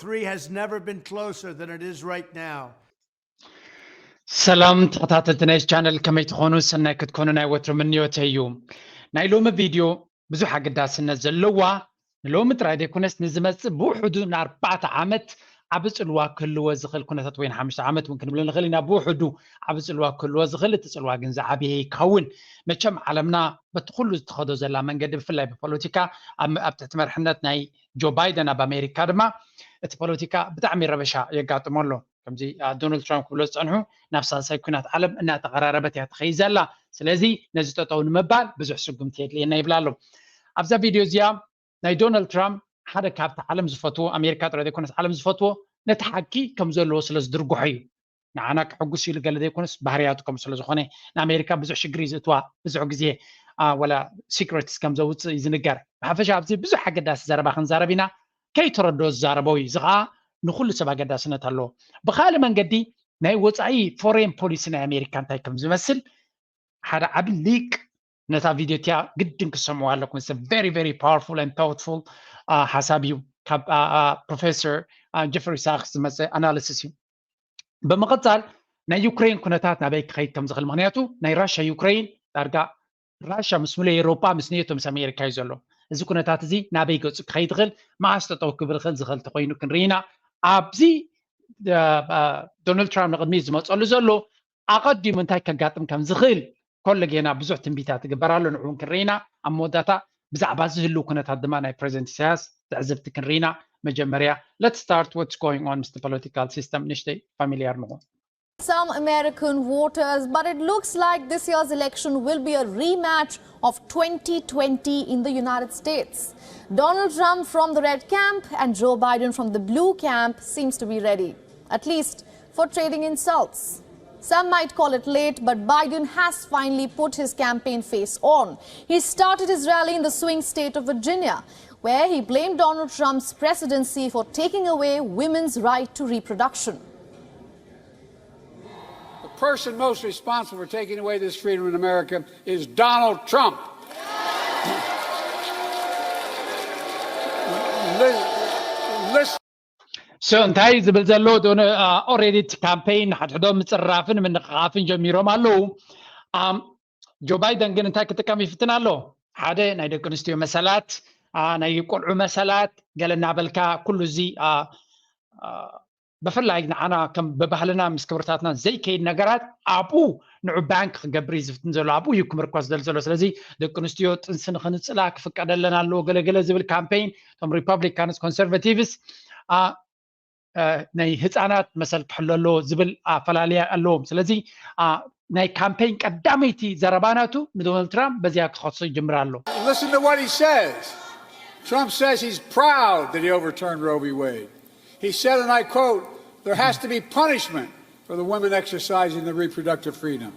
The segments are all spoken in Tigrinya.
three has never been closer than it is right now. ሰላም ተኸታተልቲ ናይ ቻነል፣ ከመይ ትኾኑ? ሰናይ ክትኮኑ ናይ ወትሩ ምንዮተይ እዩ። ናይ ሎሚ ቪድዮ ብዙሕ ኣገዳስነት ዘለዋ፣ ንሎሚ ጥራይ ዘይኮነስ ንዝመጽእ ብውሕዱ ንኣርባዕተ ዓመት ዓቢ ጽልዋ ክህልዎ ዝኽእል ኩነታት፣ ወይ ንሓሙሽተ ዓመት እውን ክንብሎ ንኽእል ኢና። ብውሕዱ ዓቢ ጽልዋ ክህልዎ ዝኽእል፣ እቲ ጽልዋ ግን ዝዓበየ ይከውን። መቸም ዓለምና በቲ ኩሉ ዝተኸዶ ዘላ መንገዲ፣ ብፍላይ ብፖለቲካ ኣብ ኣብ ትሕቲ መርሕነት ናይ ጆ ባይደን ኣብ ኣሜሪካ ድማ እቲ ፖለቲካ ብጣዕሚ ረበሻ የጋጥሞ ኣሎ። ከምዚ ዶናልድ ትራምፕ ክብሎ ዝፀንሑ፣ ናብ ሳልሳይ ኩናት ዓለም እናተቐራረበት እያ ትኸይድ ዘላ። ስለዚ ነዚ ጠጠው ንምባል ብዙሕ ስጉምቲ የድልየና ይብላ ኣሎ። ኣብዛ ቪድዮ እዚኣ ናይ ዶናልድ ትራምፕ ሓደ ካብቲ ዓለም ዝፈትዎ፣ ኣሜሪካ ጥራይ ዘይኮነስ ዓለም ዝፈትዎ፣ ነቲ ሓቂ ከም ዘለዎ ስለ ዝድርግሖ እዩ። ንዓና ክሕጉስ ኢሉ ገለ ዘይኮነስ ባህርያቱ ከም ስለ ዝኾነ፣ ንኣሜሪካ ብዙሕ ሽግር እዩ ዝእትዋ። ብዙሕ ግዜ ወላ ሲክረትስ ከም ዘውፅእ እዩ ዝንገር። ብሓፈሻ ኣብዚ ብዙሕ ኣገዳሲ ዘረባ ክንዛረብ ኢና። ከይተረድኦ ዝዛረቦ እዩ። እዚ ከዓ ንኩሉ ሰብ ኣገዳስነት ኣለዎ። ብካልእ መንገዲ ናይ ወፃኢ ፎሬን ፖሊሲ ናይ ኣሜሪካ እንታይ ከም ዝመስል ሓደ ዓቢ ሊቅ ነታ ቪድዮ እቲኣ ግድን ክሰምዑ ኣለኩም። It's a very very powerful and thoughtful ሓሳብ እዩ። ካብ ፕሮፌሰር ጀፍሪ ሳክስ ዝመፀ ኣናሊሲስ እዩ። ብምቕፃል ናይ ዩክሬን ኩነታት ናበይ ክኸይድ ከም ዝኽእል፣ ምክንያቱ ናይ ራሻ ዩክሬን ዳርጋ ራሻ ምስ ሙሉእ ኤውሮጳ፣ ምስ ኔቶ፣ ምስ ኣሜሪካ እዩ ዘሎ። እዚ ኩነታት እዚ ናበይ ገፁ ክኸይድ ይኽእል፣ መዓስ ጠጠው ክብል ይኽእል ዝኽእል ተኮይኑ ክንርኢ ኢና። ኣብዚ ዶናልድ ትራምፕ ንቅድሚት ዝመፀሉ ዘሎ ኣቐዲሙ እንታይ ከጋጥም ከም ዝኽእል ኮሎ ጌና ብዙሕ ትንቢታት ትግበር ኣሎ። ንዕውን ክንርኢ ኢና። ኣብ መወዳእታ ብዛዕባ ዝህልው ኩነታት ድማ ናይ ፕሬዚደንት ኢሳያስ ትዕዝብቲ ክንርኢ ኢና። መጀመርያ let's start what's going on ምስ political system ንእሽተይ ፋሚልያር ንኹን። Some American voters, but it looks like this year's election will be a rematch of twenty twenty in the United States. Donald Trump from the red camp and Joe Biden from the blue camp seems to be ready, at least for trading insults. Some might call it late, but Biden has finally put his campaign face on. He started his rally in the swing state of Virginia, where he blamed Donald Trump's presidency for taking away women's right to reproduction. The person most responsible for taking away this freedom in America is Donald Trump. Listen, so እንታይ ዝብል ዘሎ? Already እቲ ካምፔይን ሓድሕዶም ምፅርራፍን ምንቕቓፍን ጀሚሮም ኣለዉ። ጆ ባይደን ግን እንታይ ክጥቀም ይፍትን ኣሎ? ሓደ ናይ ደቂ ኣንስትዮ መሰላት፣ ናይ ቆልዑ መሰላት ገለ እናበልካ ኩሉ እዚ ብፍላይ ንዓና ከም ብባህልና ምስ ክብርታትና ዘይከይድ ነገራት ኣብኡ ንዑ ባንክ ክገብር እዩ ዝፍትን ዘሎ፣ ኣብኡ እዩ ክምርኮስ ደል ዘሎ። ስለዚ ደቂ ኣንስትዮ ጥንሲ ንክንፅላ ክፍቀደለን ኣለዎ ገለገለ ዝብል ካምፔይን እቶም ሪፐብሊካንስ ኮንሰርቫቲቭስ ናይ ህፃናት መሰል ክሕሎ ኣለዎ ዝብል ኣፈላለያ ኣለዎም። ስለዚ ናይ ካምፔይን ቀዳመይቲ ዘረባ ናቱ ንዶናልድ ትራምፕ በዚያ ክኸሶ ይጅምር ኣሎ። Listen to what he says. Trump says he's proud that he overturned Roe v. Wade. He said, and I quote, "There has to be punishment for the women exercising the reproductive freedom."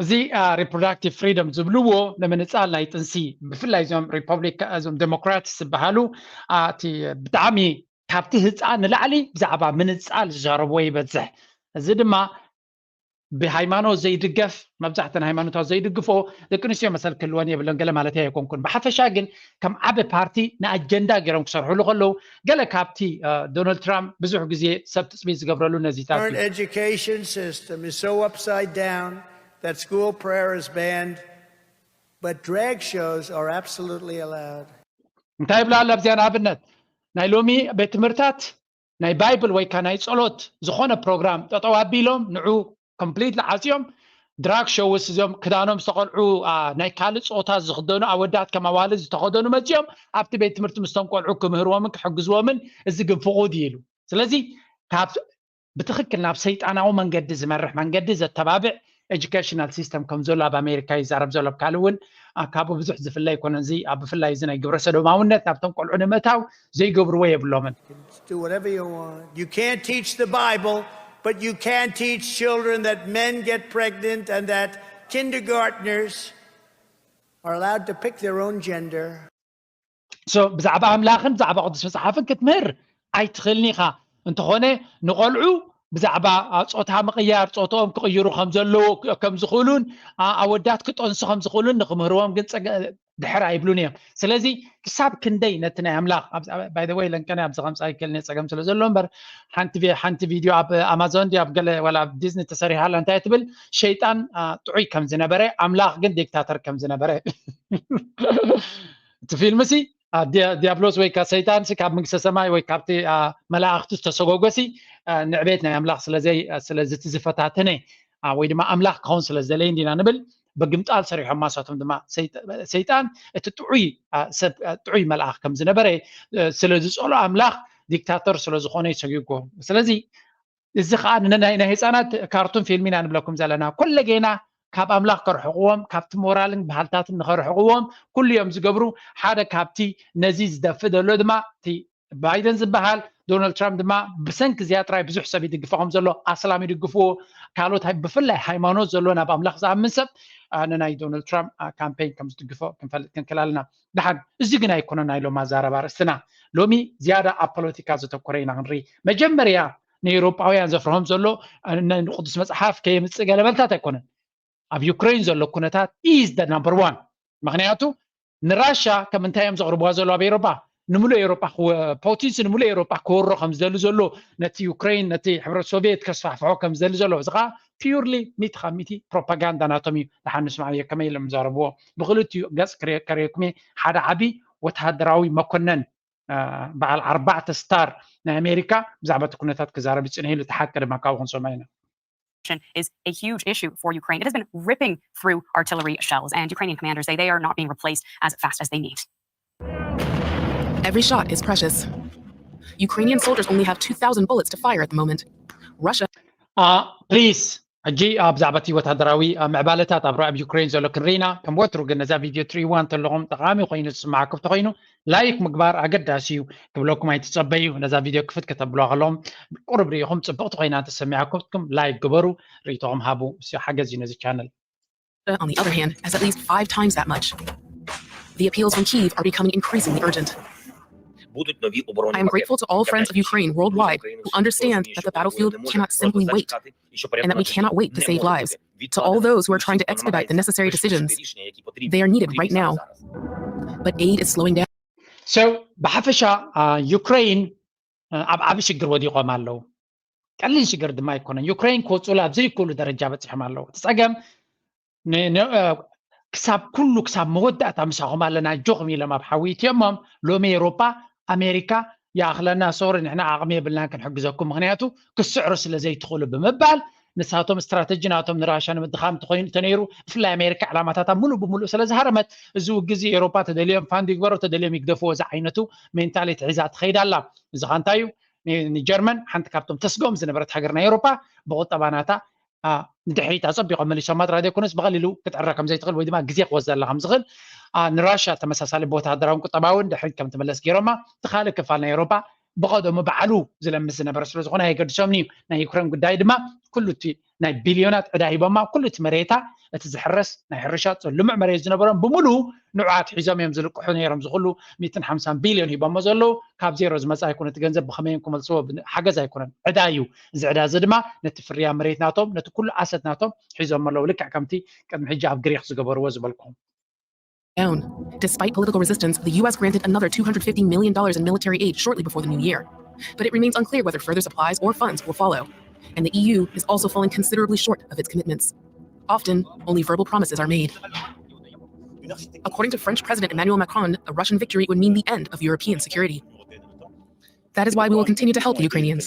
እዚ ሪፕሮዳክቲቭ ፍሪደም ዝብልዎ ንምንፃል ናይ ጥንሲ፣ ብፍላይ እዞም ሪፐብሊካ እዞም ዴሞክራትስ ዝበሃሉ እቲ ብጣዕሚ ካብቲ ህፃን ንላዕሊ ብዛዕባ ምንፃል ዝዛረብዎ ይበዝሕ። እዚ ድማ ብሃይማኖት ዘይድገፍ፣ መብዛሕተን ሃይማኖታት ዘይድግፎ፣ ደቂ ኣንስትዮ መሰል ክህልወን የብለን ገለ ማለት ኣይኮንኩን። ብሓፈሻ ግን ከም ዓቢ ፓርቲ ንኣጀንዳ ገይሮም ክሰርሕሉ ከለዉ፣ ገለ ካብቲ ዶናልድ ትራምፕ ብዙሕ ግዜ ሰብ ትፅቢት ዝገብረሉ ነዚታት Current education system is so upside down that school prayer is banned, but drag shows are absolutely allowed. እንታይ ይብላ ኣሎ ኣብዚኣ? ንኣብነት ናይ ሎሚ ቤት ትምህርታት ናይ ባይብል ወይ ከዓ ናይ ጸሎት ዝኾነ ፕሮግራም ጠጠው ኣቢሎም ንዑ ኮምፕሊትሊ ዓጽዮም፣ ድራግ ሾውስ እዚኦም ክዳኖም ዝተቐልዑ ናይ ካልእ ጾታ ዝኽደኑ ኣወዳት ከም ኣዋልድ ዝተኸደኑ መጺኦም ኣብቲ ቤት ትምህርቲ ምስቶም ቆልዑ ክምህርዎምን ክሕግዝዎምን፣ እዚ ግን ፍቑድ እዩ ኢሉ። ስለዚ ካብ ብትኽክል ናብ ሰይጣናዊ መንገዲ ዝመርሕ መንገዲ ዘተባብዕ ኤጁኬሽናል ሲስተም ከም ዘሎ ኣብ ኣሜሪካ ይዛረብ ዘሎ። ኣብ ካልእ እውን ካብኡ ብዙሕ ዝፍለ ኣይኮነን። እዚ ኣብ ብፍላይ እዚ ናይ ግብረ ሰዶማውነት ናብቶም ቆልዑ ንምእታው ዘይገብርዎ የብሎምን። Do whatever you want. You can't teach the Bible, but you can teach children that men get pregnant and that kindergartners are allowed to pick their own gender. So ብዛዕባ ኣምላኽን ብዛዕባ ቅዱስ መጽሓፍን ክትምህር ኣይትኽእልን ኢኻ። እንተኾነ ንቆልዑ ብዛዕባ ጾታ ምቕያር፣ ጾታኦም ክቕይሩ ከም ዘለዉ ከም ዝኽእሉን ኣወዳት ክጠንሱ ከም ዝኽእሉን ንክምህርዎም ግን ድሕር ኣይብሉን እዮም። ስለዚ ክሳብ ክንደይ ነቲ ናይ ኣምላኽ፣ ባይደወይ ለንቀነ ኣብዚ ከምፃ ይክእል ጸገም ስለ ዘሎ እምበር፣ ሓንቲ ቪድዮ ኣብ ኣማዞን ዲ ኣብ ገለ ወላ ኣብ ዲዝኒ ተሰሪሓ ኣላ፣ እንታይ ትብል? ሸይጣን ጥዑይ ከም ዝነበረ፣ ኣምላኽ ግን ዲክታተር ከም ዝነበረ። እቲ ፊልም ሲ ዲያብሎስ ወይ ካ ሰይጣን ሲ ካብ መንግስተ ሰማይ ወይ ካብቲ መላእኽቲ ዝተሰጎጎ ሲ ንዕቤት ናይ ኣምላኽ ስለዘይ ስለዝቲ ዝፈታተነ ወይ ድማ ኣምላኽ ክኸውን ስለ ዝደለየ እንዲና ንብል። ብግምጣል ሰሪሖም ማሳቶም ድማ ሰይጣን እቲ ጥዑይ ሰብ ጥዑይ መልኣኽ ከም ዝነበረ ስለ ዝጸሎ ኣምላኽ ዲክታተር ስለ ዝኾነ ይሰጊጎ። ስለዚ እዚ ከዓ ናይ ህፃናት ካርቱን ፊልም ኢና ንብለኩም ዘለና። ኩለ ጌና ካብ ኣምላኽ ከርሕቕዎም፣ ካብቲ ሞራልን ባህልታትን ንኸርሕቕዎም ኩሉ እዮም ዝገብሩ። ሓደ ካብቲ ነዚ ዝደፍእ ዘሎ ድማ እቲ ባይደን ዝበሃል፣ ዶናልድ ትራምፕ ድማ ብሰንኪ እዚኣ ጥራይ ብዙሕ ሰብ ይድግፎ ከም ዘሎ፣ ኣስላም ይድግፍዎ፣ ካልኦት ብፍላይ ሃይማኖት ዘሎ ናብ ኣምላኽ ዝኣምን ሰብ ንናይ ዶናልድ ትራምፕ ካምፔን ከም ዝድግፎ ክንፈልጥ ክንክእል ኣለና። ደሓን እዚ ግን ኣይኮነን ናይ ሎም ኣዛረባ ርእስትና። ሎሚ ዝያዳ ኣብ ፖለቲካ ዘተኮረ ኢና ክንርኢ። መጀመርያ ንኤውሮጳውያን ዘፍርሆም ዘሎ ንቅዱስ መጽሓፍ ከየምጽእ ገለመልታት ኣይኮነን። ኣብ ዩክሬን ዘሎ ኩነታት is the number one። ምክንያቱ ንራሻ ከም እንታይ እዮም ዘቕርብዋ ዘሎ ኣብ ኤውሮጳ? ንምሉእ ኤውሮጳ ፖቲንስ ንምሉእ ኤውሮጳ ክወሮ ከም ዝደሊ ዘሎ፣ ነቲ ዩክሬን ነቲ ሕብረት ሶቪየት ከስፋሕፍሖ ከም ዝደሊ ዘሎ፣ እዚ ከዓ ፒውርሊ ሚቲ ካብ ሚቲ ፕሮፓጋንዳ ናቶም እዩ። ደሓን ንስማዕ ከመይ ኢሎም ዘቕርብዎ። ብክልቲኡ ገጽ ከርእየኩም ሓደ ዓቢ ወተሃደራዊ መኮነን በዓል ኣርባዕተ ስታር ናይ ኣሜሪካ ብዛዕባ እቲ ኩነታት ክዛረብ ይጽንሕ ኢሉ። እቲ ሓቂ ድማ ካብኡ ክንሰምዖ ኢና። Is a huge issue for Ukraine. It has been ripping through artillery shells, and Ukrainian commanders say they are not being replaced as fast as they need. Every shot is precious. Ukrainian soldiers only have two thousand bullets to fire at the moment. Russia. Uh, please. ሕጂ ኣብ ዛዕባ እቲ ወታደራዊ ምዕባለታት ኣብ ኣብ ዩክሬን ዘሎ ክንርኢና። ከም ወትሩ ግን ነዛ ቪድዮ ትርእይዋ እንተለኹም ጠቓሚ ኮይኑ ዝስማዓኩም ተኮይኑ ላይክ ምግባር ኣገዳሲ እዩ ክብለኩም ኣይትጸበዩ። ነዛ ቪድዮ ክፍት ከተብልዋ ከለኹም ቁሩብ ርኢኹም ጽብቕቲ ኮይና እንተሰሚዓኩም ላይክ ግበሩ፣ ርእይቶኹም ሃቡ። እሱ ሓገዝ እዩ ነዚ ቻነል። On the other hand, has at least five times that much. The appeals from Kyiv are becoming increasingly urgent. I am grateful to all friends of Ukraine worldwide who understand that the battlefield cannot simply wait and that we cannot wait to save lives. To all those who are trying to expedite the necessary decisions, they are needed right now. But aid is slowing down. So ብሓፈሻ ዩክሬን ኣብ ዓቢ ሽግር ወዲቖም ኣለዉ። ቀሊል ሽግር ድማ ኣይኮነን። ዩክሬን ክወፅኡሉ ኣብ ዘይክእሉ ደረጃ በፂሖም ኣለዉ። እቲ ፀገም ክሳብ ኩሉ ክሳብ መወዳእታ ምሳኹም ኣለና ኣጆኹም ኢሎም ኣብ ሓዊ እትዮሞም። ሎሚ ኤውሮጳ ኣሜሪካ ይኣኽለና ሶሪ ንሕና ዓቕሚ የብልናን ክንሕግዘኩም ምኽንያቱ ክስዕሩ ስለ ዘይትኽእሉ ብምባል ንሳቶም ስትራተጂ ናቶም ንራሻ ንምድኻም ተኮይኑ ተነይሩ። ብፍላይ ኣሜሪካ ዕላማታታ ሙሉእ ብሙሉእ ስለ ዝሃረመት እዚ ውግዚ ኤውሮጳ ተደልዮም ፋንድ ይግበሮ ተደልዮም ይግደፍዎ ዝዓይነቱ ሜንታሊቲ ሒዛ ትኸይድ ኣላ። እዚ ኸ እንታይ እዩ? ንጀርመን ሓንቲ ካብቶም ተስገኦም ዝነበረት ሃገር ናይ ኤውሮጳ ብቁጠባ ናታ ንድሕሪት ኣጸቢቖም መሊሶማ ጥራይ ዘይኮነስ ብቐሊሉ ክትዕረ ከም ዘይትኽእል ወይ ድማ ግዜ ክወስደላ ከም ዝኽእል ንራሽያ ተመሳሳሊ ብወተሃደራውን ቁጠባውን ድሕሪት ከም ትምለስ ገይሮማ። እቲ ካልእ ክፋል ናይ ኤውሮጳ ብቐደሙ ባዕሉ ዝለምስ ዝነበረ ስለ ዝኾነ ኣይገድሶምን እዩ። ናይ ዩክሬን ጉዳይ ድማ ኩሉ እቲ ናይ ቢልዮናት ዕዳ ሂቦማ ኩሉ እቲ መሬታ እቲ ዝሕረስ ናይ ሕርሻ ልሙዕ መሬት ዝነበሮም ብምሉ ንዑ ኣትሒዞም እዮም ዝልቅሑ ነይሮም። ዝኩሉ ሚእትን ሓምሳን ቢልዮን ሂቦሞ ዘለዉ ካብ ዜሮ ዝመጽእ ኣይኮነ። እቲ ገንዘብ ብኸመይ እዮም ክመልስዎ ሓገዝ ኣይኮነን፣ ዕዳ እዩ። እዚ ዕዳ እዚ ድማ ነቲ ፍርያ መሬት ናቶም ነቲ ኩሉ ኣሰት ናቶም ሒዞም ኣለዉ። ልክዕ ከምቲ ቅድሚ ሕጂ ኣብ ግሪክ ዝገበርዎ ዝበልኩም። Down. Despite political resistance, the U S granted another two hundred fifty million dollars in military aid shortly before the new year. But it remains unclear whether further supplies or funds will follow. And the E U is also falling considerably short of its commitments. Often, only verbal promises are made. According to French President Emmanuel Macron, a Russian victory would mean the end of European security. That is why we will continue to help the Ukrainians.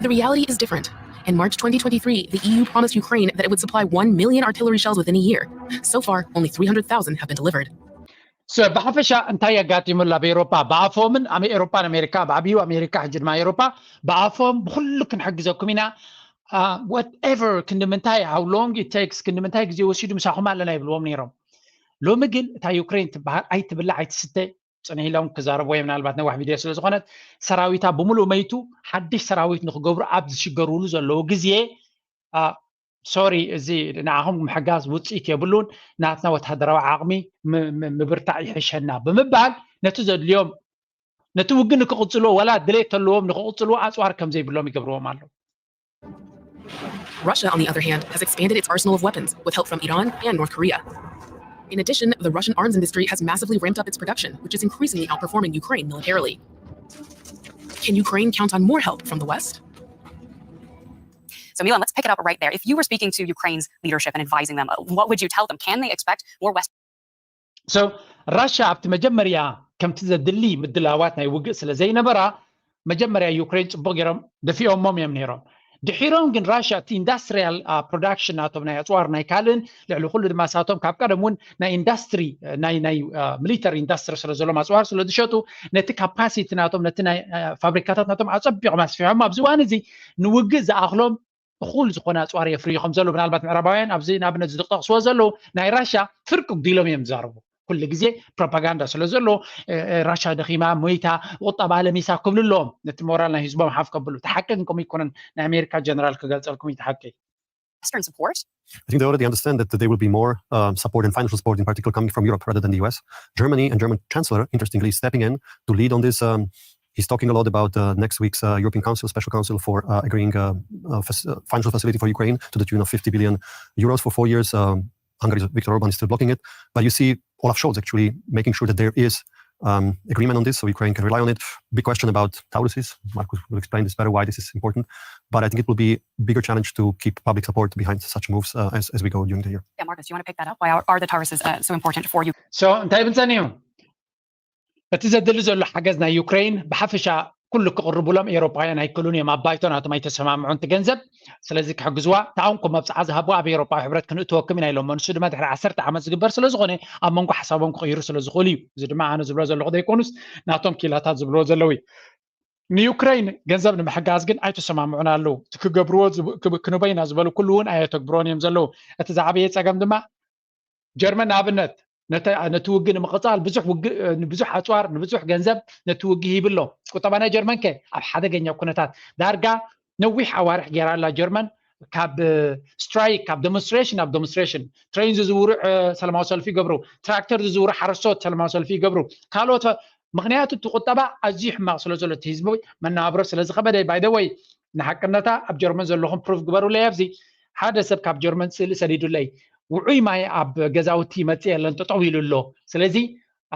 The reality is different. In March twenty twenty-three, the E U promised Ukraine that it would supply one million artillery shells within a year. So far, only three hundred thousand have been delivered. So ብሓፈሻ እንታይ ኣጋጢሙ ኣሎ ኣብ ኤውሮጳ? ብኣፎምን ኣመ- ኤውሮጳን ኣሜሪካ ብዓብዩ ኣሜሪካ ሕጂ ድማ ኤውሮጳ ብኣፎም ብኩሉ ክንሕግዘኩም ኢና whatever ክንዲ ምንታይ how long it takes ክንዲ ምንታይ ግዜ ወሲዱ ምሳኹም ኣለና ይብልዎም ነይሮም። ሎሚ ግን እታ ዩክሬን ትበሃል ኣይትብላዕ ኣይትስተ ጽንሕ ኢሎም ክዛረቡ ወይ ምናልባት ነዋሕ ቪድዮ ስለ ዝኾነት ሰራዊታ ብምሉእ መይቱ ሓድሽ ሰራዊት ንክገብሩ ኣብ ዝሽገርሉ ዘለዉ ግዜ ሶሪ እዚ ንዓኹም ምሕጋዝ ውፅኢት የብሉን፣ ናትና ወታደራዊ ዓቕሚ ምብርታዕ ይሕሸና ብምባል ነቲ ዘድልዮም ነቲ ውግን ንክቕፅልዎ ዋላ ድሌት ተለዎም ንክቕፅልዎ ኣፅዋር ከም ዘይብሎም ይገብርዎም ኣለዉ። Russia, on the other hand, has expanded its arsenal of weapons with help from Iran and North Korea. In addition, the Russian arms industry has massively ramped up its production, which is increasingly outperforming Ukraine militarily. Can Ukraine count on more help from the West? So, Milan, let's pick it up right there. If you were speaking to Ukraine's leadership and advising them, uh, what would you tell them? Can they expect more West? So, ራሽያ ኣብቲ መጀመርያ ከምቲ ዘድሊ ምድላዋት ናይ ውግእ ስለ ዘይነበራ፣ መጀመርያ ዩክሬን ጽቡቕ ገይሮም ደፊኦሞም እዮም ነይሮም። ድሒሮም ግን ራሽያ እቲ ኢንዳስትሪያል ፕሮዳክሽን ናቶም ናይ ኣጽዋር ናይ ካልእን ልዕሊ ኩሉ ድማ ሳቶም ካብ ቀደም እውን ናይ ኢንዳስትሪ ናይ ናይ ሚሊተሪ ኢንዳስትሪ ስለ ዘሎም ኣጽዋር ስለ ዝሸጡ ነቲ ካፓሲቲ ናቶም ነቲ ናይ ፋብሪካታት ናቶም ኣጸቢቖም ኣስፊሖም ኣብዚ እዋን እዚ ንውግእ ዝኣኽሎም እኹል ዝኾነ ኣፅዋር የፍርዩ ከም ዘለዉ ምናልባት ምዕራባውያን ኣብዚ ንኣብነት ዝጠቕስዎ ዘለዉ ናይ ራሻ ፍርቂ ጉዲሎም እዮም ዝዛረቡ። ኩሉ ግዜ ፕሮፓጋንዳ ስለ ዘሎ ራሻ ደኺማ ሞይታ ቁጠባ ለሚሳ ክብሉ ኣለዎም። ነቲ ሞራል ናይ ህዝቦም ሓፍ ከብሉ። እቲ ሓቂ ግን ከምኡ ኣይኮነን። ናይ ኣሜሪካ ጀነራል ክገልፀልኩም እዩ እቲ ሓቂ። Western support? I think they already understand that there will be more um, support and financial support, in particular, coming from Europe rather than the U S. Germany and German Chancellor, interestingly, is stepping in to lead on this. Um, he's talking a lot about uh, next week's uh, European Council, Special Council for uh, agreeing uh, uh, fac- uh, financial facility for Ukraine to the tune of fifty billion euros for four years. Um, Hungary's Viktor Orban is still blocking it, but you see Olaf Scholz actually making sure that there is um, agreement on this, so Ukraine can rely on it. Big question about Tauruses. Marcus will explain this better why this is important, but I think it will be a bigger challenge to keep public support behind such moves uh, as, as we go during the year. Yeah, Marcus, do you want to pick that up? Why are, are the Tauruses uh, so important for you? So እንታይ ብንፀን እዩ እቲ ዘድሊ ዘሎ ሓገዝ ናይ ዩክሬን ብሓፈሻ ኩሉ ክቕርቡሎም ኤሮፓውያን ኣይክእሉን እዮም። ኣብ ባይቶ ናቶም ኣይተሰማምዑን እቲ ገንዘብ። ስለዚ ክሕግዝዋ እታውን ከም መብፅዓ ዝሃብዋ ኣብ ኤሮፓዊ ሕብረት ክንእትወክም ኢና ኢሎሞ። ንሱ ድማ ድሕሪ ዓሰርተ ዓመት ዝግበር ስለ ዝኾነ ኣብ መንጎ ሓሳቦም ክቕይሩ ስለ ዝኽእሉ እዩ። እዚ ድማ ኣነ ዝብሎ ዘለኹ ዘይኮኑስ ናቶም ኪላታት ዝብልዎ ዘለዉ እዩ። ንዩክሬን ገንዘብ ንምሕጋዝ ግን ኣይተሰማምዑን ኣለዉ። እቲ ክገብርዎ ክንበይና ዝበሉ ኩሉ እውን ኣየተግብሮን እዮም ዘለዉ። እቲ ዝዓበየ ፀገም ድማ ጀርመን ንኣብነት ነቲ ውግእ ንምቕፃል ብዙሕ ውግእ ንብዙሕ ኣፅዋር ንብዙሕ ገንዘብ ነቲ ውግእ ሂብሎ። ቁጠባ ናይ ጀርመን ከ ኣብ ሓደገኛ ኩነታት ዳርጋ ነዊሕ ኣዋርሕ ገይራ ኣላ ጀርመን። ካብ ስትራይክ ካብ ዴሞንስትሬሽን ናብ ዴሞንስትሬሽን ትሬን ዝዝውሩ ሰላማዊ ሰልፊ ይገብሩ፣ ትራክተር ዝዝውሩ ሓረስቶት ሰላማዊ ሰልፊ ይገብሩ፣ ካልኦት። ምክንያቱ እቲ ቁጠባ ኣዝዩ ሕማቕ ስለ ዘሎ እቲ ህዝቢ መነባብሮ ስለ ዝኸበደ። ባይ ዘ ወይ ንሓቅነታ ኣብ ጀርመን ዘለኹም ፕሩፍ ግበሩለይ። ኣብዚ ሓደ ሰብ ካብ ጀርመን ስእሊ ሰዲዱለይ። ውዑይ ማይ ኣብ ገዛውቲ ይመፅእ የለን፣ ጠጠው ኢሉ ኣሎ። ስለዚ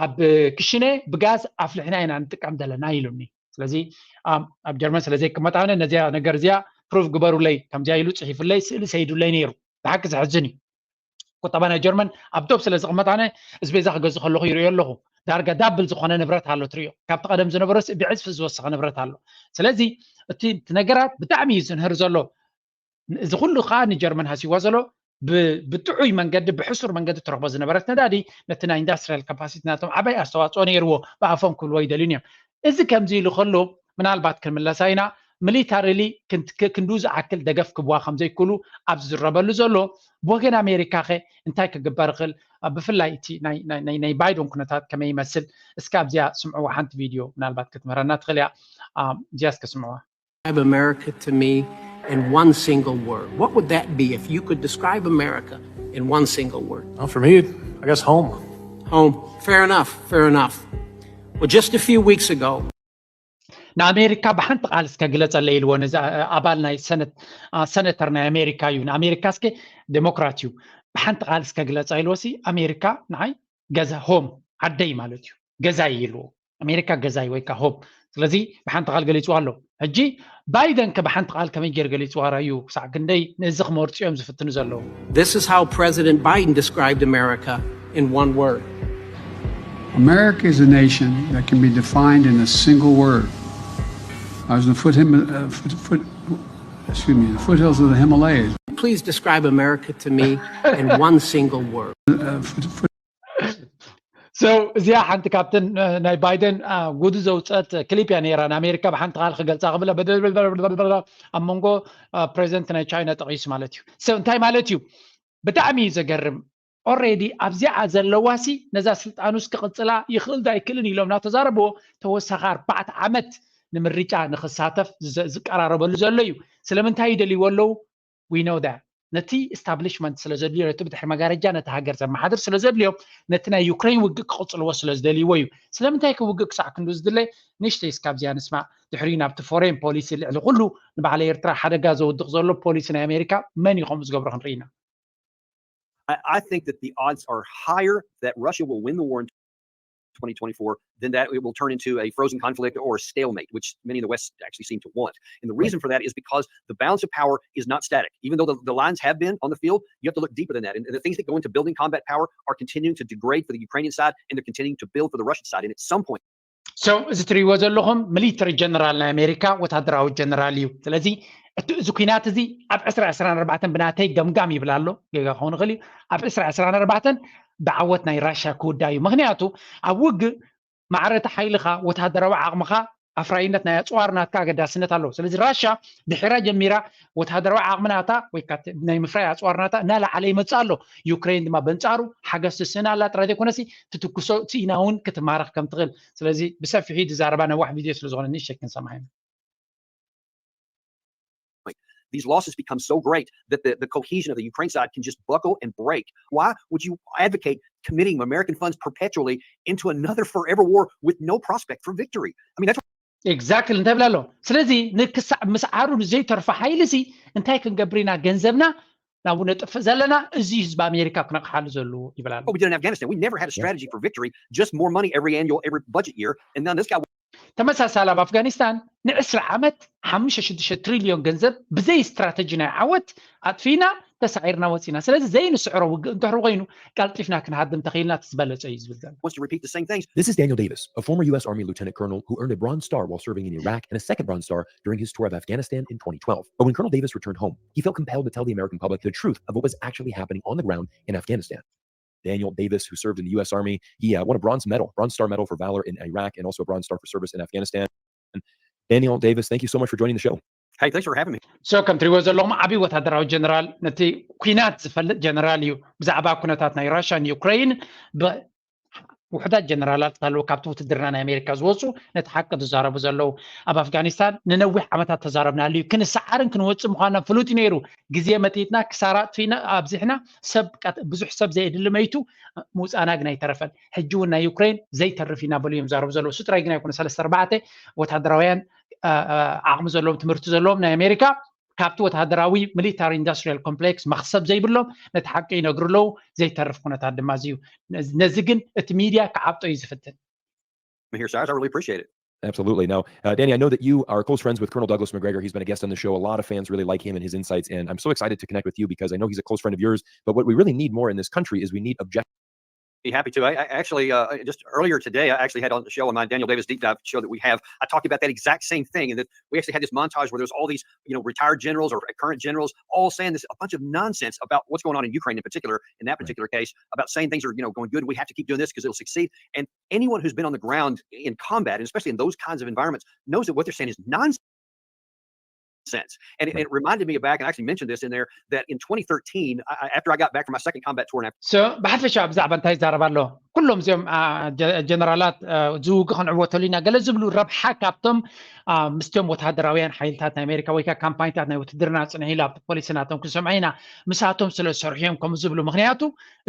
ኣብ ክሽነ ብጋዝ ኣፍልሕና ኢና ንጥቀም ዘለና ኢሉኒ። ስለዚ ኣብ ጀርመን ስለ ዘይቅመጥ ኣነ ነዚያ ነገር እዚኣ ፕሩፍ ግበሩለይ። ከምዚኣ ኢሉ ፅሒፉለይ፣ ስእሊ ሰይዱለይ ነይሩ። ብሓቂ ዘሕዝን እዩ። ቁጠባ ናይ ጀርመን ኣብ ዶብ ስለ ዝቕመጥ ኣነ እስቤዛ ክገዝእ ከለኹ ይርእዮ ኣለኹ። ዳርጋ ዳብል ዝኾነ ንብረት ኣሎ ትርእዮ። ካብቲ ቀደም ዝነበረስ ብዕፅፊ ዝወሰኸ ንብረት ኣሎ። ስለዚ እቲ እቲ ነገራት ብጣዕሚ እዩ ዝንህር ዘሎ። እዚ ኩሉ ከዓ ንጀርመን ሃሲዋ ዘሎ። ብጥዑይ መንገዲ ብሕሱር መንገዲ ትረኽቦ ዝነበረት ነዳዲ ነቲ ናይ ኢንዳስትሪያል ካፓሲቲ ናቶም ዓባይ ኣስተዋፅኦ ነይርዎ። ብኣፎም ክብልዎ ይደልዩን እዮም። እዚ ከምዚ ኢሉ ከሎ ምናልባት ክንምለሳ ኢና። ሚሊታሪሊ ክንድኡ ዝኣክል ደገፍ ክብዋ ከም ዘይክእሉ ኣብ ዝዝረበሉ ዘሎ ብወገን ኣሜሪካ ኸ እንታይ ክግበር ይኽእል? ብፍላይ እቲ ናይ ባይደን ኩነታት ከመይ ይመስል? እስከ ኣብዚኣ ስምዕዋ ሓንቲ ቪድዮ ምናልባት ክትምህረና ትኽእል እያ። እዚኣ እስከ ስምዕዋ። Describe America to me in one single word. What would that be if you could describe America in one single word? Well, for me, I guess home. Home. Fair enough. Fair enough. Well, just a few weeks ago, ንኣሜሪካ ብሓንቲ ቃል እስከ ግለፀለይ ኢልዎ ነዚ ኣባል ናይ ሰነተር ናይ ኣሜሪካ እዩ። ንኣሜሪካ እስከ ዴሞክራት እዩ። ብሓንቲ ቃል እስከ ግለፃ ኢልዎ ሲ ኣሜሪካ ንዓይ ገዛ ሆም ዓደይ ማለት እዩ። ገዛይ ኢልዎ ኣሜሪካ ገዛይ ወይ ከዓ ሆም። ስለዚ ብሓንቲ ቃል ገሊፅዋ ኣሎ። ሕጂ ባይደን ከ ብሓንቲ ቃል ከመይ ገይር ገሊፅዋ ራዩ ክሳዕ ክንደይ ነዚ ክመርፁ እዮም ዝፍትኑ ዘለዉ። This is how President Biden described America in one word. America is a nation that can be defined in a single word. I was in the foot, uh, foot, foot, excuse me, the foothills of the Himalayas. Please describe America to me in one single word. Uh, foot, foot, So እዚኣ ሓንቲ ካብተን ናይ ባይደን ጉዱ ዘውፀአት ክሊፕ እያ ነይራ። ንኣሜሪካ ብሓንቲ ቃል ክገልፃ ክብለ ኣብ መንጎ ፕሬዚደንት ናይ ቻይና ጠቒሱ ማለት እዩ። So እንታይ ማለት እዩ? ብጣዕሚ እዩ ዘገርም። ኦሬዲ ኣብዚኣ ዘለዋሲ ነዛ ስልጣኑስ ክቕፅላ ይኽእል ዶ ኣይክእልን ኢሎም እናተዛረብዎ ተወሳኺ ኣርባዕተ ዓመት ንምርጫ ንክሳተፍ ዝቀራረበሉ ዘሎ እዩ። ስለምንታይ ይደልይዎ ኣለዉ? We know that ነቲ establishment ስለ ዘድልዮ ነቲ ብድሕሪ መጋረጃ ነቲ ሃገር ዘመሓድር ስለ ዘድልዮም ነቲ ናይ ዩክሬን ውግእ ክቕፅልዎ ስለ ዝደልይዎ እዩ። ስለምንታይ ከ ውግእ ክሳዕ ክንዱ ዝድለ? ንእሽተይ እስካብ እዚኣ ንስማዕ። ድሕሪኡ ናብቲ ፎሬን ፖሊሲ ልዕሊ ኩሉ ንባዕሊ ኤርትራ ሓደጋ ዘውድቕ ዘሎ ፖሊሲ ናይ ኣሜሪካ መን እዩ ከምኡ ዝገብሮ ክንርኢ ኢና። I think that the odds are higher that Russia will win the war in twenty twenty-four than that it will turn into a frozen conflict or a stalemate, which many in the West actually seem to want. And the reason for that is because the balance of power is not static. Even though the, the lines have been on the field, you have to look deeper than that. And the things that go into building combat power are continuing to degrade for the Ukrainian side, and they're continuing to build for the Russian side. And at some point, So እዚ ትሪእዎ ዘለኹም ሚሊተሪ ጀነራል ናይ ኣሜሪካ ወታደራዊ ጀነራል እዩ። ስለዚ እቲ እዚ ኩናት እዚ ኣብ ዕስራ ዕስራን ኣርባዕተን ብናተይ ገምጋም ይብል ኣሎ። ጌጋ ክኸውን ይኽእል እዩ። ኣብ ዕስራ ዕስራን ኣርባዕተን ብዓወት ናይ ራሽያ ክውዳ እዩ። ምክንያቱ ኣብ ውግእ ማዕረ እቲ ሓይልኻ፣ ወታደራዊ ዓቕምኻ፣ ኣፍራይነት ናይ ኣፅዋር ናትካ ኣገዳስነት ኣለዎ። ስለዚ ራሽያ ድሒራ ጀሚራ ወታደራዊ ዓቕሚ ናታ ወይ ናይ ምፍራይ ኣፅዋር ናታ እናለዓለ ይመፅእ ኣሎ። ዩክሬን ድማ በንፃሩ ሓገዝ ትስእን ኣላ ጥራይ ዘይኮነሲ ትትኩሶ ስኢና እውን ክትማረኽ ከም ትኽእል። ስለዚ ብሰፊሑ ዝዛረባ ነዋሕ ቪድዮ ስለ ዝኾነ ንእሽተይ ክንሰምዓ ኢና። These losses become so great that the, the cohesion of the Ukraine side can just buckle and break. Why would you advocate committing American funds perpetually into another forever war with no prospect for victory? I mean, that's exactly እንታይ ብላ ኣሎ። ስለዚ ንክሳዕ ምስዓሩ ንዘይተርፎ ሓይሊ ሲ እንታይ ክንገብር ኢና? ገንዘብና ናብኡ ነጥፍእ ዘለና፣ እዚ ህዝቢ ኣሜሪካ ክነቕሓሉ ዘለዎ ይብል ኣሎ። what we did in Afghanistan. We never had a strategy for victory, just more money every annual, every budget year. And then this guy ተመሳሳሊ ኣብ ኣፍጋኒስታን ንዕስራ ዓመት ሓሙሽተ ሽዱሽተ ትሪልዮን ገንዘብ ብዘይ ስትራተጂ ናይ ዓወት ኣጥፊና ተሳዒርና ወፂና። ስለዚ ዘይንስዕሮ ውግእ እንድሕር ኮይኑ ቀልጢፍና ክንሃድም ተኽኢልና እቲ ዝበለፀ እዩ ዝብል ዘሎ። wants to repeat the same things. This is Daniel Davis, a former U S Army lieutenant colonel who earned a Bronze Star while serving in Iraq and a second Bronze Star during his tour of Afghanistan in twenty twelve. But when Colonel Davis returned home, he felt compelled to tell the American public the truth of what was actually happening on the ground in Afghanistan. Daniel Davis, who served in the U S Army, he uh, won a Bronze Medal, Bronze Star Medal for Valor in Iraq and also a Bronze Star for Service in Afghanistan. Daniel Davis, thank you so much for joining the show. Hey, thanks for having me. So ከም ትሪእዎ ዘለኹም ዓብዪ ወታደራዊ ጀነራል፣ ነቲ ኩናት ዝፈልጥ ጀነራል እዩ። ብዛዕባ ኩነታት ናይ ራሽያን ዩክሬን ውሕዳት ጀነራላት ኣለዉ ካብቲ ውትድርና ናይ ኣሜሪካ ዝወፁ ነቲ ሓቂ ዝዛረቡ ዘለዉ። ኣብ ኣፍጋኒስታን ንነዊሕ ዓመታት ተዛረብናሉ እዩ። ክንሰዓርን ክንወፅእ ምዃንና ፍሉጥ እዩ ነይሩ። ግዜ መጢጥና፣ ክሳራ ኣጥፊእና፣ ኣብዚሕና፣ ሰብ ብዙሕ ሰብ ዘየድሊ መይቱ፣ ምውፃእና ግን ኣይተረፈን። ሕጂ እውን ናይ ዩክሬን ዘይተርፍ ኢና በሉ እዮም ዛረቡ ዘለዉ። እሱ ጥራይ ግን ኣይኮነ፣ ሰለስተ ኣርባዕተ ወታደራውያን ዓቕሚ ዘለዎም፣ ትምህርቲ ዘለዎም ናይ ኣሜሪካ ካብቲ ወታደራዊ ሚሊታሪ ኢንዱስትሪያል ኮምፕሌክስ መኽሰብ ዘይብሎም ነቲ ሓቂ ይነግሩ ኣለዉ። ዘይተርፍ ኩነታት ድማ እዚ እዩ። ነዚ ግን እቲ ሚድያ ክዓብጦ እዩ ዝፍትን። I'm here, Cyrus. I really appreciate it. Absolutely. Now, uh, Danny, I know that you are close friends with Colonel Douglas McGregor. He's been a guest on the show. A lot of fans really like him and his insights, and I'm so excited to connect with you because I know he's a close friend of yours. But what we really need more in this country is we need objective Be happy to. I, I actually uh, just earlier today, I actually had on the show, on my Daniel Davis deep dive show that we have, I talked about that exact same thing, and that we actually had this montage where there's all these, you know, retired generals or current generals all saying this, a bunch of nonsense about what's going on in Ukraine in particular, in that particular case, about saying things are, you know, going good. We have to keep doing this because it'll succeed. And anyone who's been on the ground in combat, and especially in those kinds of environments, knows that what they're saying is nonsense. And, and it reminded me back, and I actually mentioned this in there, that in twenty thirteen, I, after I got back from my second combat tour in Afghanistan, ብሓፈሻ ብዛዕባ እንታይ ይዛረብ ኣሎ? ኩሎም እዚኦም ጀነራላት ዝውግ ክንዕወተሉ ኢና ገለ ዝብሉ ረብሓ ካብቶም ምስቶም ወታደራውያን ሓይልታት ናይ ኣሜሪካ ወይ ከዓ ካምፓኒታት ናይ ውትድርና ፅንሕ ኢሉ ኣብቲ ፖሊሲ ናቶም ክንሰምዖ ኢና። ምሳቶም ስለ ዝሰርሑ እዮም ከምኡ ዝብሉ። ምክንያቱ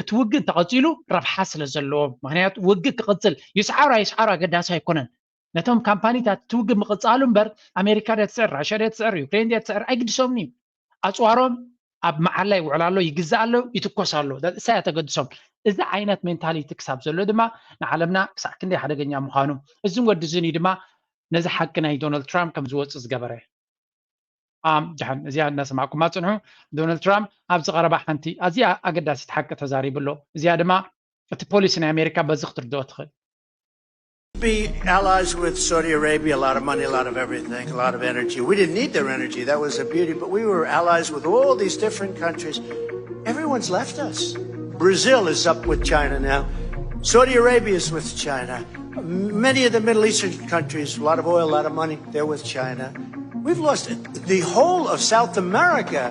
እቲ ውግእ እንተቐፂሉ ረብሓ ስለ ዘለዎ። ምክንያቱ ውግእ ክቕፅል ይስዓሩ ኣይስዓሩ ኣገዳሲ ኣይኮነን። ነቶም ካምፓኒታት እቲ ውግእ ምቕፃሉ እምበር ኣሜሪካ ድያ ትስዕር፣ ራሽያ ድያ ትስዕር፣ ዩክሬን ድያ ትስዕር ኣይግድሶምን እዩ። ኣፅዋሮም ኣብ መዓላ ይውዕል ኣሎ፣ ይግዛእ ኣሎ፣ ይትኮስ ኣሎ። እሳይ ኣተገድሶም። እዚ ዓይነት ሜንታሊቲ ክሳብ ዘሎ ድማ ንዓለምና ክሳዕ ክንደይ ሓደገኛ ምዃኑ እዝን ወዲ እዝን እዩ ድማ ነዚ ሓቂ ናይ ዶናልድ ትራምፕ ከም ዝወፅእ ዝገበረ። ጃሓን እዚኣ እናሰማዕኩማ ፅንሑ። ዶናልድ ትራምፕ ኣብዚ ቀረባ ሓንቲ ኣዝያ ኣገዳሲት ሓቂ ተዛሪቡ ኣሎ። እዚኣ ድማ እቲ ፖሊሲ ናይ ኣሜሪካ በዚ ክትርድኦ ትኽእል። Be allies with Saudi Arabia, a lot of money, a lot of everything, a lot of energy. We didn't need their energy. That was a beauty. But we were allies with all these different countries. Everyone's left us. Brazil is up with China now. Saudi Arabia is with China. Many of the Middle Eastern countries, a lot of oil, a lot of money, they're with China. We've lost it. The whole of South America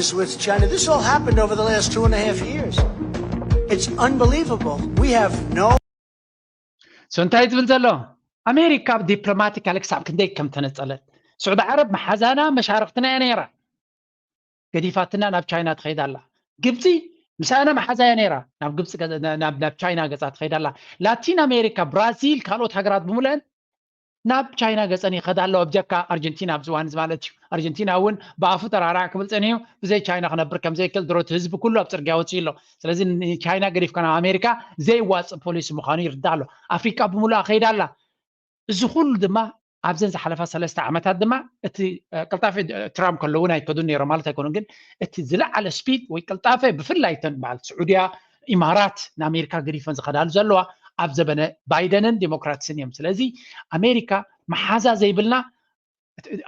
is with China. This all happened over the last two and a half years. It's unbelievable. We have no So እንታይ ዝብል ዘሎ? ኣሜሪካ ዲፕሎማቲካሊ ክሳብ ክንደይ ከም ተነጸለት። ስዑዲ ዓረብ መሓዛና መሻርኽትና እያ ነይራ፣ ገዲፋትና ናብ ቻይና ትኸይድ ኣላ። ግብፂ ምሳና መሓዛ እያ ነይራ፣ ናብ ግብፂ ናብ ቻይና ገፃ ትኸይድ ኣላ። ላቲን ኣሜሪካ፣ ብራዚል፣ ካልኦት ሃገራት ብምሉአን ናብ ቻይና ገጸን ይኸዳ ኣለዋ፣ ብጀካ ኣርጀንቲና ኣብዚ እዋን እዚ ማለት እዩ። ኣርጀንቲና እውን ብኣፉ ተራራዕ ክብል ጸኒሑ፣ ብዘይ ቻይና ክነብር ከም ዘይክእል ድሮ እቲ ህዝቢ ኩሉ ኣብ ጽርግያ ወጺኡ ኣሎ። ስለዚ ንቻይና ገዲፍካ ናብ ኣሜሪካ ዘይዋጽእ ፖሊሲ ምዃኑ ይርዳእ ኣሎ። ኣፍሪቃ ብምሉኣ ከይዳ ኣላ። እዚ ኩሉ ድማ ኣብዘን ዝሓለፋ ሰለስተ ዓመታት ድማ እቲ፣ እ፣ ቅልጣፈ፣ እ፣ ትራምፕ ከለዉ እውን ኣይከዱን ነይሮም ማለት ኣይኮኑን፣ ግን እቲ ዝለዓለ ስፒድ ወይ ቅልጣፈ ብፍላይ እተን በዓል ስዑድያ፣ ኢማራት ንኣሜሪካ ገዲፈን ዝኸዳሉ ዘለዋ ኣብ ዘበነ ባይደንን ዴሞክራትስን እዮም። ስለዚ ኣሜሪካ መሓዛ ዘይብልና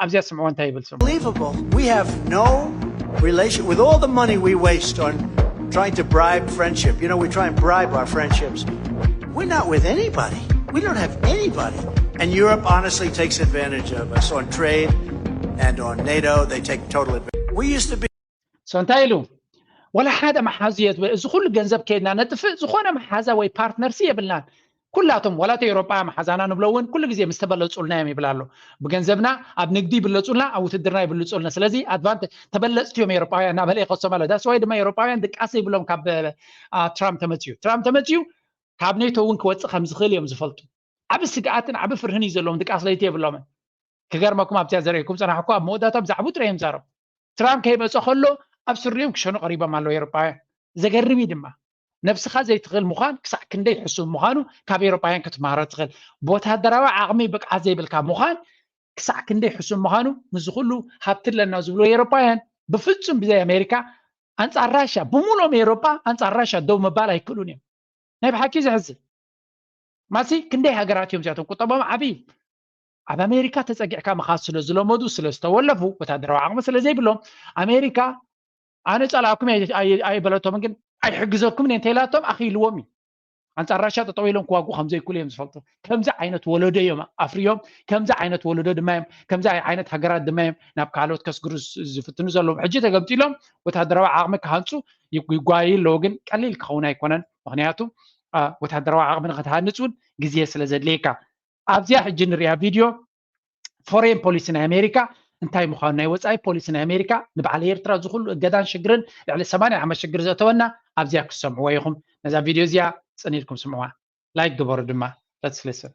ኣብዚኣ ስምዕዎ እንታይ ይብል ስምዑ። Unbelievable. We have no relation with all the money we waste on trying to bribe friendship. You know, we try and bribe our friendships. We're not with anybody. We don't have anybody. And Europe honestly takes advantage of us on trade and on NATO. They take total advantage. We used to be So እንታይ ኢሉ? ወላ ሓደ መሓዙ የት-፣ እዚ ኩሉ ገንዘብ ከይድና ነጥፍእ፣ ዝኾነ መሓዛ ወይ ፓርትነርሲ የብልናን። ኩላቶም፣ ዋላ እቲ ኤውሮጳውያን መሓዛና ንብሎ እውን ኩሉ ግዜ ምስ ተበለጹልና እዮም ይብል ኣሎ። ብገንዘብና ኣብ ንግዲ ይብለጹልና፣ ኣብ ውትድርና ይብልጹልና። ስለዚ ኣድቫንት-፣ ተበለጽቲ እዮም ኤውሮጳውያን እናበለ ይኸሶም ኣሎ። ዳስ ዋይ ድማ ኤውሮጳውያን ድቃስ ይብሎም ካብ፣ አ፣ ትራምፕ ተመጽዩ። ትራምፕ ተመጽዩ ካብ ኔቶ እውን ክወጽእ ከም ዝኽእል እዮም ዝፈልጡ። ዓቢ ስግኣትን ዓቢ ፍርህን እዩ ዘለዎም፣ ድቃስ ለይቲ የብሎምን። ክገርመኩም ኣብዚኣ ዘርእየኩም ጸናሕኩ ኣብ መወዳእታ ብዛዕባኡ ጥራይ እዮም ዛረቡ። ትራምፕ ከይመጸ ከሎ ኣብ ስሪኦም ክሸኑ ቀሪቦም ኣለዉ ኤውሮጳውያን። ዘገርም እዩ ድማ። ነብስኻ ዘይትኽእል ምዃን ክሳዕ ክንደይ ሕሱም ምዃኑ ካብ ኤውሮጳውያን ክትመሃሮ ትኽእል። ብወታደራዊ ዓቕሚ ብቕዓት ዘይብልካ ምዃን ክሳዕ ክንደይ ሕሱም ምዃኑ፣ ምስዚ ኩሉ ሃብቲ ኣለና ዝብሉ ኤውሮጳውያን ብፍጹም ብዘይ ኣሜሪካ ኣንጻር ራሻ፣ ብምሉኦም ኤውሮጳ ኣንጻር ራሻ ደው ምባል ኣይክእሉን እዮም። ናይ ብሓቂ ዘሕዝን። ማሲ ክንደይ ሃገራት እዮም እዚኣቶም ቁጠቦም ዓብዪ። ኣብ ኣሜሪካ ተጸጊዕካ ምኻድ ስለ ዝለመዱ፣ ስለ ዝተወለፉ፣ ወታደራዊ ዓቕሚ ስለ ዘይብሎም፣ ኣሜሪካ ኣነ ጸላእኩም ኣይ-፣ ኣይ-፣ ኣይበለቶምን፣ ግን ኣይሕግዘኩምን እየ እንተኢላቶም ኣኽኢልዎም እዩ። ኣንጻር ራሻ ጠጠው ኢሎም ክዋግኡ ከም ዘይክእሉ እዮም ዝፈልጡ። ከምዚ ዓይነት ወለዶ እዮም ኣፍርዮም፣ ከምዚ ዓይነት ወለዶ ድማ እዮም፣ ከምዚ ዓይነት ሃገራት ድማ እዮም ናብ ካልኦት ከስግሩ ዝ-፣ ዝፍትኑ ዘለዉ። ሕጂ ተገምጢሎም ወታደራዊ ዓቕሚ ክሃንጹ ይግ-፣ ይጓየዩ ኣለዉ፣ ግን ቀሊል ክኸውን ኣይኮነን። ምኽንያቱ፣ አ፣ ወታደራዊ ዓቕሚ ንኽትሃንጽ እውን ግዜ ስለ ዘድልየካ። ኣብዚኣ ሕጂ ንሪኣ ቪድዮ ፎሬን ፖሊሲ ናይ ኣሜሪካ እንታይ ምዃኑ፣ ናይ ወጻኢ ፖሊሲ ናይ ኣሜሪካ ንበዓል ኤርትራ ዝኹሉ እገዳን ሽግርን ልዕሊ ሰማንያ ዓመት ሽግር ዘእተወና ኣብዚኣ ክትሰምዕዎ ኢኹም። ነዛ ቪድዮ እዚኣ ጽን ኢልኩም ስምዕዋ። ላይክ ግበሩ ድማ። Let's listen.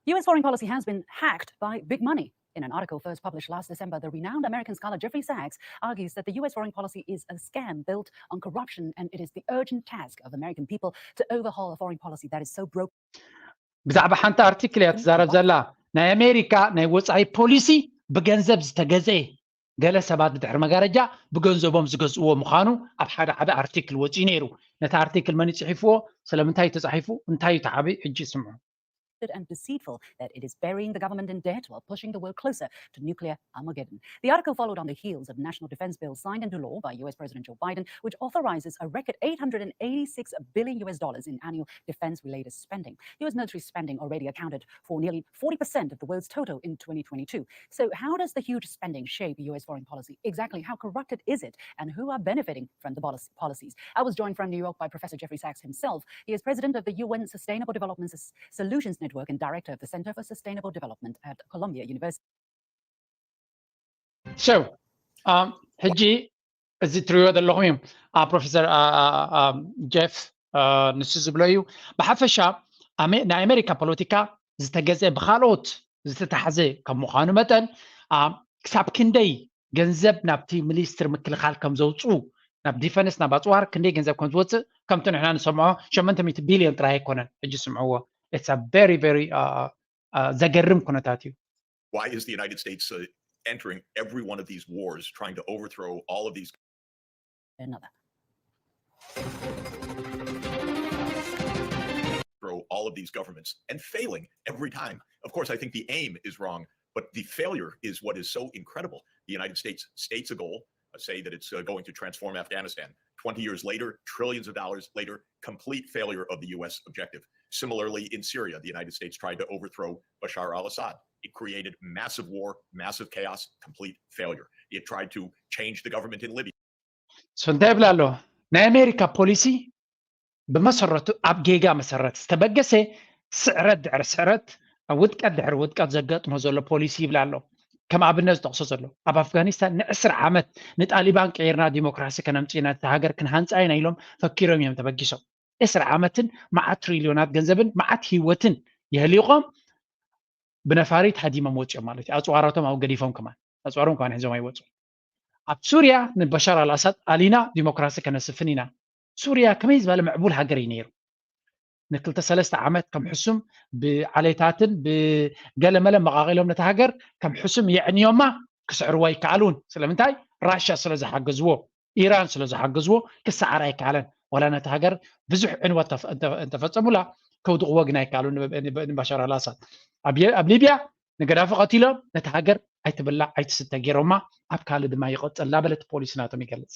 U S foreign policy has been hacked by big money. In an article first published last December, the renowned American scholar Jeffrey Sachs argues that the U S foreign policy is a scam built on corruption, and it is the urgent task of American people to overhaul a foreign policy that is so broken. ብዛዕባ ሓንቲ ኣርቲክል እያ ትዛረብ ዘላ። ናይ ኣሜሪካ ናይ ወጻኢ ፖሊሲ ብገንዘብ ዝተገዘ፣ ገለ ሰባት ብድሕሪ መጋረጃ ብገንዘቦም ዝገዝእዎ ምዃኑ ኣብ ሓደ ዓቢ ኣርቲክል ወጺኡ ነይሩ። ነቲ ኣርቲክል መን እዩ ጽሒፍዎ? ስለምንታይ እዩ ተጻሒፉ? እንታይ እዩ እቲ ዓቢ? ሕጂ ስምዑ። And deceitful, that it is burying the government in debt while pushing the world closer to nuclear Armageddon. The article followed on the heels of national defense bills signed into law by U S President Joe Biden, which authorizes a record eight hundred and eighty-six billion U S dollars in annual defense-related spending. U S military spending already accounted for nearly forty percent of the world's total in twenty twenty-two. So how does the huge spending shape U S foreign policy? Exactly how corrupted is it, and who are benefiting from the polic-, policies? I was joined from New York by Professor Jeffrey Sachs himself. He is president of the U N Sustainable Development S-, Solutions Network and director of the Center for Sustainable Development at Columbia University. So, um, ሕጂ እዚ ትሪእዎ ዘለኹም እዩ። አ፣ ፕሮፌሰር፣ አ፣ አ፣ አ፣ ጄፍ፣ አ፣ ንሱ ዝብሎ እዩ። ብሓፈሻ ኣሜ-፣ ናይ ኣሜሪካ ፖለቲካ ዝተገዘ ብኻልኦት ዝተታሕዘ ከም ምዃኑ መጠን፣ አ፣ ክሳብ ክንደይ ገንዘብ ናብቲ ሚኒስትሪ ምክልኻል ከም ዘውፅኡ፣ ናብ ዲፈንስ፣ ናብ ኣፅዋር ክንደይ ገንዘብ ከም ዝወፅእ፣ ከምቲ ንሕና ንሰምዖ ሸሞንተ ሚእቲ ቢልዮን ጥራይ ኣይኮነን። ሕጂ ስምዕዎ። It's a very, very, አ፣ አ፣ ዘገርም ኩነታት እዩ። Why is the United States uh, entering every one of these wars, trying to overthrow all of these Another. throw all of these governments and failing every time? Of course, I think the aim is wrong, but the failure is what is so incredible. The United States states a goal, uh, say that it's uh, going to transform Afghanistan. Twenty years later, trillions of dollars later, complete failure of the U S objective. Similarly, in Syria, the United States tried to overthrow Bashar al Assad. It created massive war, massive chaos, complete failure. It tried to change the government in Libya. So እንታይ ይብል ኣሎ? ናይ ኣሜሪካ ፖሊሲ ብመሰረቱ ኣብ ጌጋ መሰረት ዝተበገሰ፣ ስዕረት ድሕሪ ስዕረት፣ ውድቀት ድሕሪ ውድቀት ዘጋጥሞ ዘሎ ፖሊሲ ይብል ኣሎ። ከም ኣብነት ዝጠቕሶ ዘሎ፣ ኣብ ኣፍጋኒስታን ንዕስራ ዓመት ንጣሊባን ቀይርና ዲሞክራሲ ከነምጽእ ኢና፣ ነታ ሃገር ክንሃንጻ ኢና ኢሎም ፈኪሮም እዮም ተበጊሶም። ዕስራ ዓመትን መዓት ትሪልዮናት ገንዘብን መዓት ህይወትን የህሊቖም፣ ብነፋሪት ሃዲሞም ወፂኦም ማለት እዩ። ኣፅዋራቶም ኣብኡ ገዲፎም ከማን ኣፅዋሮም ከማን ሒዞም ኣይወፁ። ኣብ ሱርያ ንበሻር ኣልኣሳድ ኣሊና ዲሞክራሲ ከነስፍን ኢና። ሱርያ ከመይ ዝበለ ምዕቡል ሃገር እዩ ነይሩ። ንክልተ ሰለስተ ዓመት ከም ሕሱም ብዓሌታትን ብገለመለ መቓቒሎም ነታ ሃገር ከም ሕሱም የዕንዮማ ክስዕርዋ ይከኣሉን። ስለምንታይ? ራሽያ ስለ ዝሓገዝዎ፣ ኢራን ስለ ዝሓገዝዎ ክሰዓር ኣይከኣለን። ዋላ ነታ ሃገር ብዙሕ ዕንወት እንተፈጸሙላ ከውድቕዎ ግን ኣይከኣሉን። ንባሻር ኣልኣሳድ ኣብ ሊብያ ንገዳፊ ቀቲሎም ነታ ሃገር ኣይትብላዕ ኣይትስተ ገይሮማ፣ ኣብ ካልእ ድማ ይቐጽል እናበለት ፖሊሲ ናቶም ይገልጽ።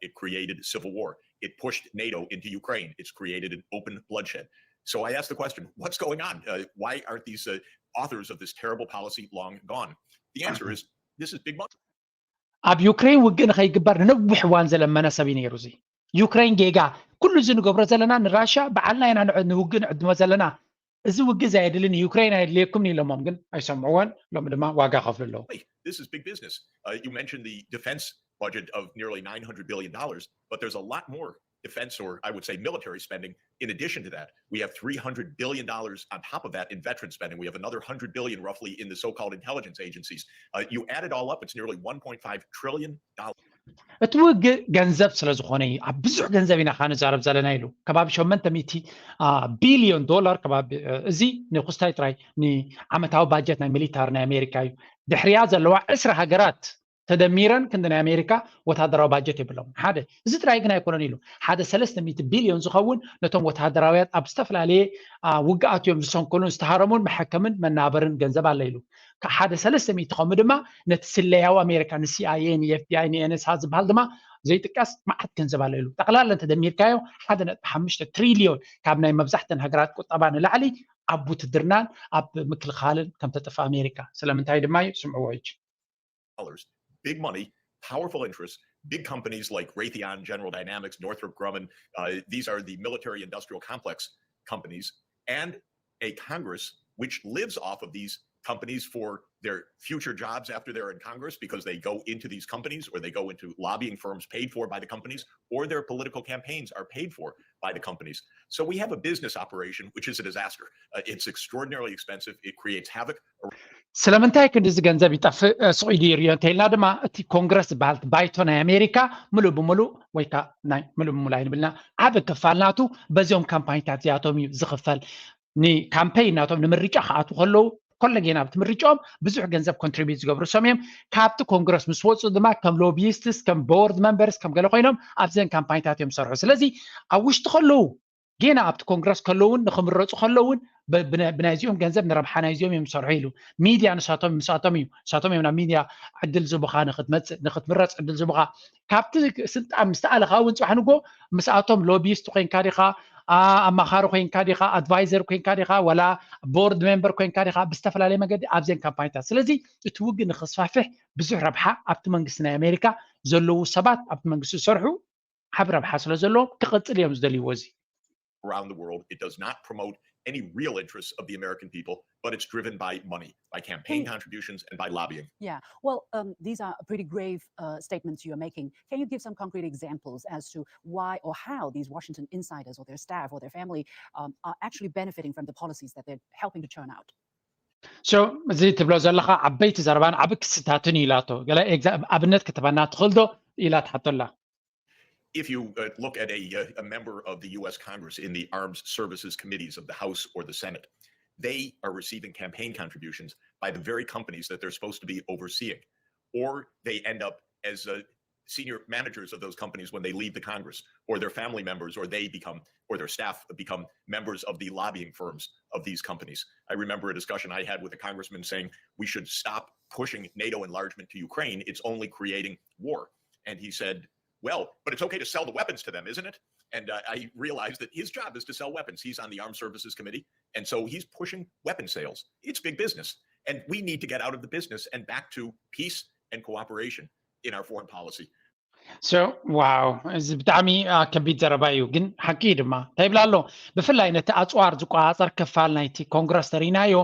It created civil war. It pushed NATO into Ukraine. It's created an open bloodshed. So I asked the question, what's going on? Uh, why aren't these uh, authors of this terrible policy long gone? The answer is this is big money. ኣብ ዩክሬን ውግእ ንኸይግበር ንነዊሕ እዋን ዘለመነ ሰብ እዩ ነይሩ። እዚ ዩክሬን ጌጋ ኩሉ እዚ ንገብሮ ዘለና ንራሽያ በዓልና ኢና ንውግእ ንዕድሞ ዘለና። እዚ ውግእ እዚ ኣየድልን፣ ዩክሬን ኣየድልየኩም ኢሎሞም ግን ኣይሰምዕዎን። ሎሚ ድማ ዋጋ ከፍሉ ኣለዉ። This is big business. Uh, you mentioned the defense budget of nearly nine hundred billion dollars, but there's a lot more defense, or I would say military spending. In addition to that, we have three hundred billion dollars on top of that in veteran spending. We have another hundred billion roughly in the so-called intelligence agencies. Uh, you add it all up, it's nearly one point five trillion dollars. እቲ ውግእ ገንዘብ ስለ ዝኾነ እዩ። ኣብ ብዙሕ ገንዘብ ኢና ካ ንዛረብ ዘለና ኢሉ። ከባቢ ሸመንተ ሚእቲ ቢልዮን ዶላር ከባቢ እዚ ንኩስታይ ጥራይ ንዓመታዊ ባጀት ናይ ሚሊታር ናይ ኣሜሪካ እዩ። ድሕሪያ ዘለዋ ዕስራ ሃገራት ተደሚረን ክንዲ ናይ ኣሜሪካ ወታደራዊ ባጀት የብሎም። ሓደ እዚ ጥራይ ግን ኣይኮነን ኢሉ። ሓደ ሰለስተ ሚእቲ ቢልዮን ዝኸውን ነቶም ወታደራውያን ኣብ ዝተፈላለየ ውግኣት እዮም ዝሰንከሉን ዝተሃረሙን መሐከምን መናበርን ገንዘብ ኣለ ኢሉ። ሓደ ሰለስተ ሚእቲ ከምኡ ድማ ነቲ ስለያዊ ኣሜሪካ ንሲኣይኤ ንኤፍቢኣይ ንኤንኤስኣ ዝበሃል ድማ ዘይጥቀስ መዓት ገንዘብ ኣሎ ኢሉ። ጠቕላላ እንተደሚርካዮ ሓደ ነጥቢ ሓሙሽተ ትሪልዮን ካብ ናይ መብዛሕተን ሃገራት ቁጠባ ንላዕሊ ኣብ ውትድርናን ኣብ ምክልኻልን ከም ተጥፍ ኣሜሪካ። ስለምንታይ ድማ እዩ ስምዕዎ ሕጂ። Big money, powerful interests, big companies like Raytheon, General Dynamics, Northrop Grumman. Uh, these are the military industrial complex companies, and a Congress which lives off of these companies for their future jobs after they're in Congress, because they go into these companies or they go into lobbying firms paid for by the companies, or their political campaigns are paid for by the companies. So we have a business operation, which is a disaster. Uh, it's extraordinarily expensive. It creates havoc. ስለምንታይ ክንዲ እዚ ገንዘብ ይጠፍእ ሱቕ ኢሉ ይርዮ እንተኢልና ድማ እቲ ኮንግረስ ዝበሃል ባይቶ ናይ ኣሜሪካ ምሉእ ብምሉእ ወይ ከዓ ናይ ምሉእ ብምሉእ ኣይንብልና ዓብ ክፋል ናቱ በዚኦም ካምፓኒታት እዚኣቶም እዩ ዝኽፈል። ንካምፔይን ናቶም ንምርጫ ክኣትዉ ከለዉ ኮለጌና ኣብቲ ምርጫኦም ብዙሕ ገንዘብ ኮንትሪቢዩት ዝገብሩ ሰም እዮም። ካብቲ ኮንግረስ ምስ ወፁ ድማ ከም ሎቢይስትስ ከም ቦርድ መንበርስ ከም ገለ ኮይኖም ኣብዘን ካምፓኒታት እዮም ዝሰርሑ። ስለዚ ኣብ ውሽጢ ከለዉ ጌና ኣብቲ ኮንግረስ ከለውን ንክምረፁ ከለውን ብናይዚኦም ገንዘብ ንረብሓ ናይዚኦም እዮም ዝሰርሑ ኢሉ። ሚድያ ንሳቶም ምስኣቶም እዩ ንሳቶም እዮም ናብ ሚድያ ዕድል ዝቡኻ ንክትመፅእ ንክትምረፅ ዕድል ዝቡኻ። ካብቲ ስልጣን ምስ ተኣለኻ እውን ፅባሕ ንጎ ምስኣቶም ሎቢስት ኮይንካ ዲኻ ኣማኻሪ ኮይንካ ዲኻ ኣድቫይዘር ኮይንካ ዲኻ ወላ ቦርድ ሜምበር ኮይንካ ዲኻ ብዝተፈላለየ መገዲ ኣብዘን ካምፓኒታት። ስለዚ እቲ ውግእ ንክስፋሕፍሕ ብዙሕ ረብሓ ኣብቲ መንግስቲ ናይ ኣሜሪካ ዘለዉ ሰባት ኣብቲ መንግስቲ ዝሰርሑ ዓብ ረብሓ ስለ ዘለዎም ክቕፅል እዮም ዝደልይዎ። እዚ around the world. It does not promote any real interests of the American people, but it's driven by money, by campaign contributions, and by lobbying. Yeah, well, um, these are pretty grave uh, statements you're making. Can you give some concrete examples as to why or how these Washington insiders or their staff or their family um, are actually benefiting from the policies that they're helping to churn out? So እዚ ትብሎ ዘለኻ ዓበይቲ ዘረባን ዓብ ክስታትን እዩ ኢላቶ። ገለ ኣብነት ከተባና ትኽእል ዶ ኢላ ትሓቶ ኣላ። If you uh, look at a, uh, a member of the U S Congress in the armed services committees of the House or the Senate, they are receiving campaign contributions by the very companies that they're supposed to be overseeing, or they end up as uh, senior managers of those companies when they leave the Congress, or their family members, or they become, or their staff become members of the lobbying firms of these companies. I remember a discussion I had with a congressman saying we should stop pushing NATO enlargement to Ukraine. It's only creating war. And he said, well, but it's okay to sell the weapons to them, isn't it? And uh, I realized that his job is to sell weapons. He's on the Armed Services Committee, and so he's pushing weapon sales. It's big business. And we need to get out of the business and back to peace and cooperation in our foreign policy. So, wow, እዚ ብጣዕሚ ከቢድ ዘረባ እዩ፣ ግን ሓቂ እዩ ድማ። እንታይ ይብላ ኣሎ? ብፍላይ ነቲ ኣፅዋር ዝቆፃፀር ክፋል ናይቲ ኮንግረስ ተሪናዮ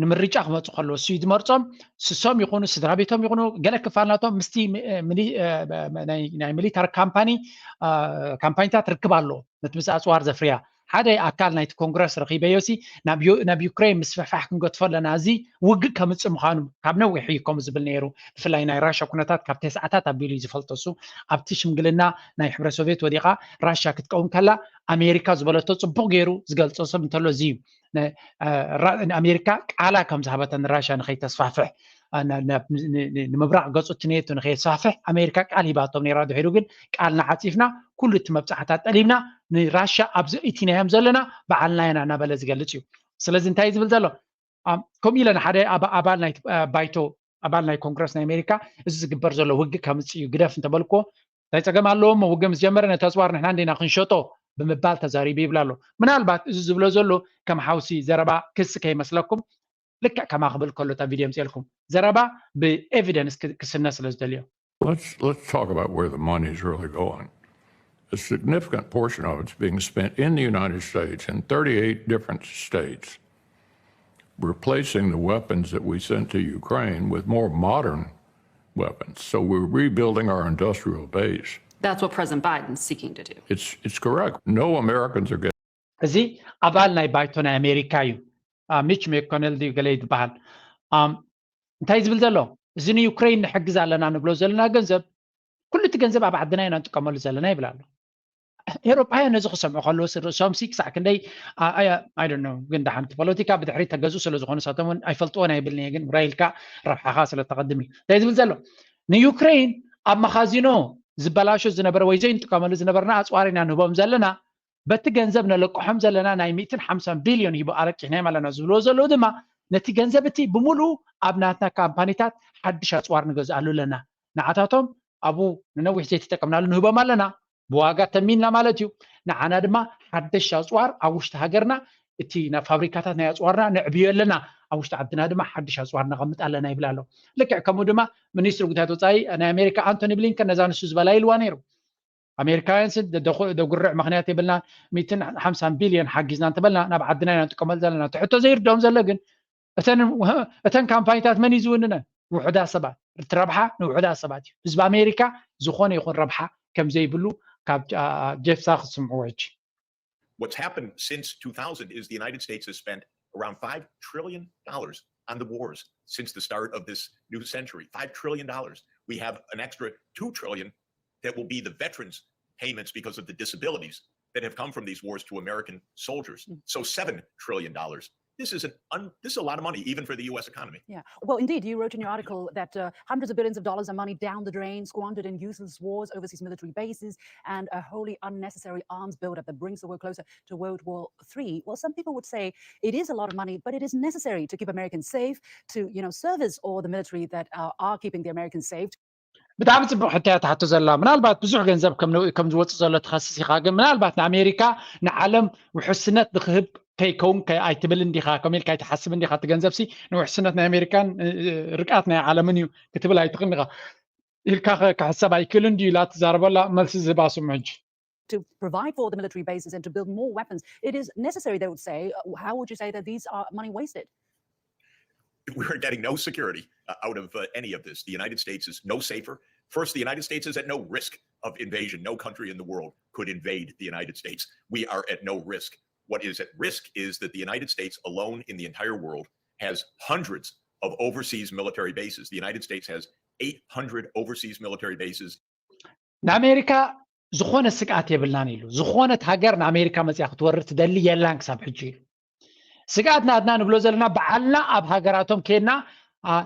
ንምርጫ ክመፁ ከለዉ እሱ ዝመርፆም ስሶም ይኹኑ ስድራ ቤቶም ይኹኑ ገለ ክፋል ናቶም ምስቲ ናይ ሚሊታሪ ካምፓኒ ካምፓኒታት ርክብ ኣለዎ። ነቲ ምስ ኣፅዋር ዘፍርያ ሓደ ኣካል ናይቲ ኮንግረስ ረኺበዮ ሲ ናብ ዩ- ናብ ዩክሬን ምስፍሕፋሕ ክንገድፎ ኣለና፣ እዚ ውግእ ከምፅእ ምዃኑ ካብ ነዊሕ እዩ ከምኡ ዝብል ነይሩ። ብፍላይ ናይ ራሻ ኩነታት ካብ ተስዓታት ኣቢሉ እዩ ዝፈልጦ። እሱ ኣብቲ ሽምግልና ናይ ሕብረት ሶቪየት ወዲቓ ራሻ ክትቀውም ከላ ኣሜሪካ ዝበለቶ ፅቡቕ ገይሩ ዝገልፆ ሰብ እንተሎ እዚ እዩ። ነ- እ፣ ራ- ኣሜሪካ ቃላ ከም ዝሃበተን ራሻ ንኸይተስፋፍሕ እ፣ ነ- ነ- ን- ን- ንምብራቕ ገፁ እቲ ኔቶ ንኸየስፋፍሕ ኣሜሪካ ቃል ሂባቶም ነይራ። ድሒሩ ግን ቃልና ዓፂፍና ኩሉ እቲ መብፃዕታት ጠሊብና ንራሻ ኣብዚ እቲናዮም ዘለና በዓልና ኢና እናበለ ዝገልፅ እዩ። ስለዚ እንታይ እዩ ዝብል ዘሎ? ኣም፣ ከምኡ ኢለ ንሓደ ኣባ- ኣባል ናይ እ፣ ባይቶ ኣባል ናይ ኮንግረስ ናይ ኣሜሪካ እዚ ዝግበር ዘሎ ውግእ ከምፅእ እዩ ግደፍ እንተበልክዎ እንታይ ፀገም ኣለዎ እሞ ውግእ ምስ ጀመረ ነቲ ኣፅዋር ንሕና እንዲና ክንሸጦ ብምባል ተዛሪቡ ይብል ኣሎ። ምናልባት እዚ ዝብሎ ዘሎ ከም ሓውሲ ዘረባ ክሲ ከይመስለኩም ልክዕ ከማ ክብል ከሎ እታ ቪድዮ ምፅኤልኩም ዘረባ ብኤቪደንስ ክስነ ስለ ዝደልዮ Let's let's talk about where the money is really going. A significant portion of it's being spent in the United States in thirty-eight different states, replacing the weapons that we sent to Ukraine with more modern weapons. So we're rebuilding our industrial base. That's what President Biden's seeking to do. It's it's correct. No Americans are getting እዚ ኣባል ናይ ባይቶ ናይ ኣሜሪካ እዩ። አ፣ ሚች ሜኮነል ድዩ ገለ ዝበሃል። ኣም፣ እንታይ ዝብል ዘሎ? እዚ ንዩክሬን ንሕግዝ ኣለና ንብሎ ዘለና ገንዘብ ኩሉ እቲ ገንዘብ ኣብ ዓድና ኢና ንጥቀመሉ ዘለና ይብል ኣሎ። ኤውሮጳውያን ነዚ ክሰምዑ ከለዎ ሲ ርእሶም ሲ ክሳዕ ክንደይ አ- አ- I don't know፣ ግን ደሓን እቲ ፖለቲካ ብድሕሪ ተገዝኡ ስለ ዝኾኑ ሳቶም እውን ኣይፈልጥዎን ኣይብልን እየ፣ ግን ራይልካ ረብሓኻ ስለ ተቐድም እዩ። እንታይ ዝብል ዘሎ? ንዩክሬን ኣብ መኻዚኖ ዝበላሾ ዝነበረ ወይ ዘይንጥቀመሉ ዝነበርና ኣፅዋር ኢና ንህቦም ዘለና፣ በቲ ገንዘብ ነለቅሖም ዘለና ናይ ሚእትን ሓምሳን ቢልዮን ሂቦ ኣረቂሕናዮም ኣለና ዝብልዎ ዘለዉ ድማ ነቲ ገንዘብ እቲ ብምሉኡ ኣብ ናትና ካምፓኒታት ሓድሽ ኣፅዋር ንገዝኣሉ ኣለና። ንዓታቶም ኣብኡ ንነዊሕ ዘይተጠቀምናሉ ንህቦም ኣለና ብዋጋ ተሚንና ማለት እዩ። ንዓና ድማ ሓደሽ ኣፅዋር ኣብ ውሽጢ ሃገርና እቲ ናብ ፋብሪካታት ናይ ኣፅዋርና ነዕብዮ ኣለና፣ ኣብ ውሽጢ ዓድና ድማ ሓድሽ ኣፅዋር ነቐምጥ ኣለና ይብል ኣሎ። ልክዕ ከምኡ ድማ ሚኒስትሪ ጉዳያት ወፃኢ ናይ ኣሜሪካ ኣንቶኒ ብሊንከን ነዛ ንሱ ዝበላ ኢልዋ ነይሩ። ኣሜሪካውያን ስ ደጉርዕ ምክንያት የብልና፣ ሚእትን ሓምሳን ቢልዮን ሓጊዝና እንተበልና ናብ ዓድና ኢና ንጥቀመሉ ዘለና። እቲ ሕቶ ዘይርድኦም ዘሎ ግን እተን እተን ካምፓኒታት መን እዩ ዝውንነን? ውሑዳት ሰባት። እቲ ረብሓ ንውሑዳት ሰባት እዩ። ህዝቢ ኣሜሪካ ዝኾነ ይኹን ረብሓ ከም ዘይብሉ ካብ ጀፍሳ ክትስምዕዎ ሕጂ። What's happened since two thousand is the United States has spent around five trillion dollars on the wars since the start of this new century. Five trillion dollars. We have an extra two trillion that will be the veterans' payments because of the disabilities that have come from these wars to American soldiers. So seven trillion dollars. This is an un, this is a lot of money, even for the U S economy. Yeah. Well, indeed, you wrote in your article that uh, hundreds of billions of dollars of money down the drain, squandered in useless wars, overseas military bases, and a wholly unnecessary arms buildup that brings the world closer to World War Three. Well, some people would say it is a lot of money, but it is necessary to keep Americans safe, to you know service all the military that uh, are keeping the Americans safe. ብጣዕሚ ፅቡቅ ሕቶ እያ ትሓቶ ዘላ። ምናልባት ብዙሕ ገንዘብ ከም ዝወፅእ ዘሎ ትኸስስ ኢኻ፣ ግን ምናልባት ንኣሜሪካ ንዓለም ውሕስነት ንክህብ ከይከውን ኣይትብል እንዲኻ፣ ከም ኢልካ ኣይትሓስብ እንዲኻ። እቲ ገንዘብ ሲ ንውሕስነት ናይ ኣሜሪካን ርቃት ናይ ዓለምን እዩ ክትብል ኣይትኽእልን ኢኻ ኢልካ ክሕሰብ ኣይክእልን ድዩ ኢላ ትዛረበላ መልሲ ዝህባ ስሙ ሕጂ። To provide for the military bases and to build more weapons. It is necessary, they would say. How would you say that these are money wasted? We're getting no security uh, out of uh, any of this. The United States is no safer. First, the United States is at no risk of invasion. No country in the world could invade the United States. We are at no risk. What is at risk is that the United States alone in the entire world has hundreds of overseas military bases. The United States has eight hundred overseas military bases. ንኣሜሪካ ዝኾነ ስግኣት የብልናን ኢሉ። ዝኾነት ሃገር ንኣሜሪካ መፅያ ክትወርድ ትደሊ የላን ክሳብ ሕጂ ኢሉ። ስግኣት ናትና ንብሎ ዘለና በዓልና ኣብ ሃገራቶም ኬና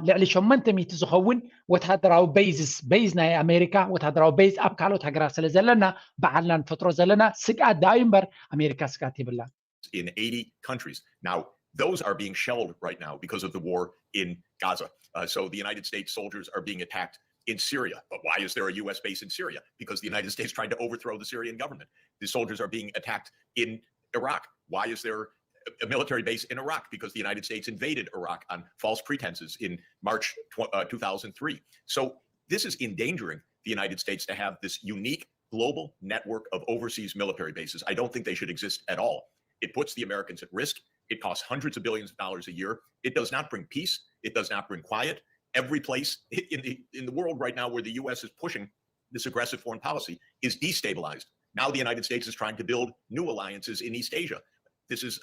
ልዕሊ ሸሞንተ ሚእቲ ዝኸውን ወታደራዊ ቤዝስ፣ ቤዝ ናይ ኣሜሪካ ወታደራዊ ቤዝ ኣብ ካልኦት ሃገራት ስለ ዘለና በዓልና ንፈጥሮ ዘለና ስግኣት ደኣ እዩ እምበር ኣሜሪካ ስግኣት የብላን። In eighty countries. Now, those are being shelled right now because of the war in Gaza. Uh, so the United States soldiers are being attacked in Syria. But why is there a U S base in Syria? Because the United States tried to overthrow the Syrian government. The soldiers are being attacked in Iraq. Why is there a military base in Iraq? Because the United States invaded Iraq on false pretenses in March tw- uh, two thousand three. So this is endangering the United States to have this unique global network of overseas military bases. I don't think they should exist at all. It puts the Americans at risk. It costs hundreds of billions of dollars a year. It does not bring peace. It does not bring quiet. Every place in the in the world right now where the U S is pushing this aggressive foreign policy is destabilized. Now the United States is trying to build new alliances in East Asia. This is,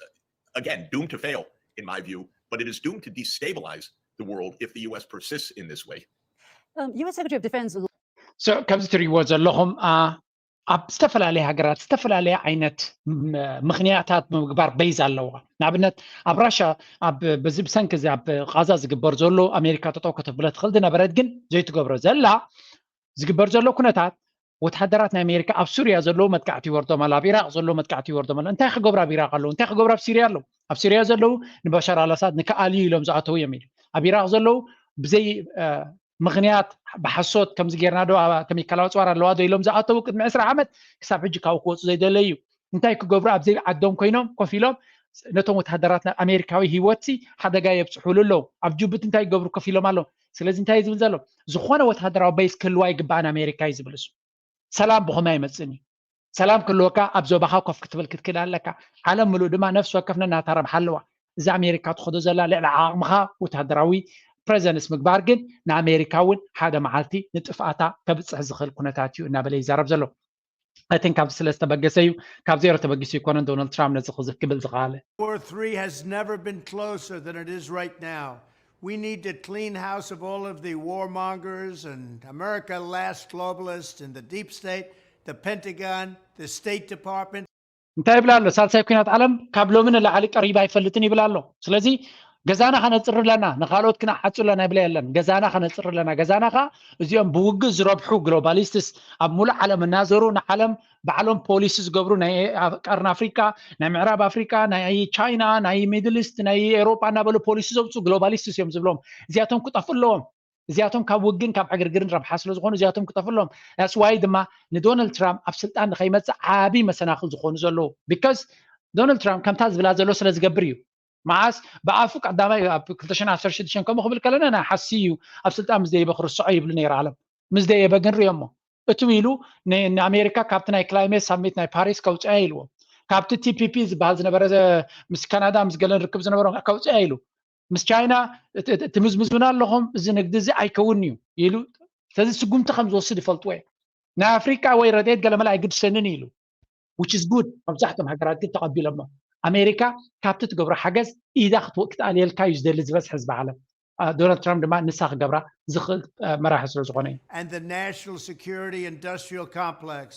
again, doomed to fail, in my view, but it is doomed to destabilize the world if the U S persists in this way. Um, U S Secretary of Defense So ከምዚ ትሪእዎ ዘለኹም ኣብ ዝተፈላለየ ሃገራት ዝተፈላለየ ዓይነት ምኽንያታት ምግባር በይዝ ኣለዋ። ንኣብነት ኣብ ራሻ በዚ ብሰንኪ እዚ ኣብ ቃዛ ዝግበር ዘሎ ኣሜሪካ ጠጠው ከተብሎ ትኽእል ዝነበረት ግን ዘይትገብሮ ዘላ ዝግበር ዘሎ ኩነታት ወተሃደራት ናይ ኣሜሪካ ኣብ ሱርያ ዘለዉ መጥቃዕቲ ይወርዶም ኣሎ፣ ኣብ ኢራቅ ዘለዉ መጥቃዕቲ ይወርዶም ኣሎ። እንታይ ክገብሩ ኣብ ኢራቅ ኣለዉ? እንታይ ክገብሩ ኣብ ሲርያ ኣለዉ? ኣብ ሲርያ ዘለዉ ንበሻር ኣልኣሳድ ንክኣልዩ ኢሎም ዝኣተዉ እዮም ኢሉ። ኣብ ኢራቅ ዘለዉ ብዘይ ምኽንያት ብሓሶት ከምዚ ጌርና ዶ ከሚካላዊ ኣፅዋር ኣለዋ ዶ ኢሎም ዝኣተዉ ቅድሚ ዕስራ ዓመት ክሳብ ሕጂ ካብኡ ክወፁ ዘይደለዩ እንታይ ክገብሩ ኣብዘይ ዓዶም ኮይኖም ኮፍ ኢሎም ነቶም ወተሃደራት ኣሜሪካዊ ሂወት ሓደጋ የብፅሑሉ ኣለዉ። ኣብ ጅቡቲ እንታይ ይገብሩ ኮፍ ኢሎም ኣለዉ። ስለዚ እንታይ ዝብል ዘሎ ዝኾነ ወተሃደራዊ በይስ ክህልዋ ይግባኣን ኣሜሪካ እዩ ዝብል እሱ። ሰላም ብኸመይ ኣይመፅእን እዩ? ሰላም ክህልወካ ኣብ ዞባኻ ኮፍ ክትብል ክትክእል ኣለካ። ዓለም ምሉእ ድማ ነፍሲ ወከፍ ነናታ ረብሓ ኣለዋ። እዚ ኣሜሪካ ትኸዶ ዘላ ልዕሊ ዓቕምኻ ወተሃደራዊ ፕሬዘንስ ምግባር ግን ንኣሜሪካ እውን ሓደ መዓልቲ ንጥፍኣታ ከብፅሕ ዝኽእል ኩነታት እዩ እናበለ ይዛረብ ዘሎ። I think ካብዚ ስለ ዝተበገሰ እዩ። ካብ ዜሮ ተበጊሱ ኣይኮነን ዶናልድ ትራምፕ ነዚ ክብል ዝኸኣለ። War three has never been closer than it is right now. We need to clean house of all of the warmongers and America last globalists in the deep state, the Pentagon, the State Department. እንታይ ይብላ ኣሎ? ሳልሳይ ኩናት ዓለም ካብ ሎሚ ንላዕሊ ቀሪባ ኣይፈልጥን ይብላ ኣሎ። ስለዚ ገዛና ከነፅር ኣለና፣ ንካልኦት ክነዓፁ ኣለና ይብላ የለን። ገዛና ከነፅር ኣለና። ገዛና ከዓ እዚኦም ብውግእ ዝረብሑ ግሎባሊስትስ ኣብ ሙሉእ ዓለም እናዞሩ ንዓለም ባዕሎም ፖሊሲ ዝገብሩ ናይ ቀርኒ ኣፍሪቃ፣ ናይ ምዕራብ ኣፍሪቃ፣ ናይ ቻይና፣ ናይ ሚድል ኢስት፣ ናይ ኤሮጳ እናበሉ ፖሊሲ ዘውፅኡ ግሎባሊስትስ እዮም ዝብሎም። እዚኣቶም ክጠፍኡ ኣለዎም። እዚኣቶም ካብ ውግን ካብ ዕግርግርን ረብሓ ስለ ዝኾኑ እዚኣቶም ክጠፍኡ ኣለዎም። That's why ድማ ንዶናልድ ትራምፕ ኣብ ስልጣን ንኸይመፅእ ዓብዪ መሰናኽል ዝኾኑ ዘለዉ because ዶናልድ ትራምፕ ከምታ ዝብላ ዘሎ ስለ ዝገብር እዩ። መዓስ ብኣፉ ቀዳማይ ኣብ ክልተ ሽሕን ዓሰርተ ሽዱሽተን ከምኡ ክብል ከለና ናይ ሓሲ እዩ ኣብ ስልጣን ምስ ደይበ ክርስዖ ይብሉ ነይሩ ዓለም። ምስ ደየበ ግን ሪኦሞ እትው ኢሉ ንኣሜሪካ ካብቲ ናይ ክላይሜት ሳሚት ናይ ፓሪስ ከውፅያ ኢልዎም። ካብቲ ቲፒፒ ዝበሃል ዝነበረ ምስ ካናዳ ምስ ገለን ርክብ ዝነበሮም ከውፅያ ኢሉ ምስ ቻይና ትምዝምዙና ኣለኹም እዚ ንግዲ እዚ ኣይከውን እዩ ኢሉ። ስለዚ ስጉምቲ ከም ዝወስድ ይፈልጥዎ እዮም። ናይ ኣፍሪቃ ወይ ረድኤት ገለመለ ኣይግድሰንን እዩ ኢሉ። Which is good። መብዛሕትኦም ሃገራት ግን ተቐቢሎሞ። ኣሜሪካ ካብቲ ትገብሮ ሓገዝ ኢዳ ክትኣልየልካ እዩ ዝደሊ ዝበዝሕ ህዝቢ ዓለም። ዶናልድ ትራምፕ ድማ ንሳ ክገብራ ዝኽእል መራሒ ስለ ዝኾነ እዩ። And the national security industrial complex.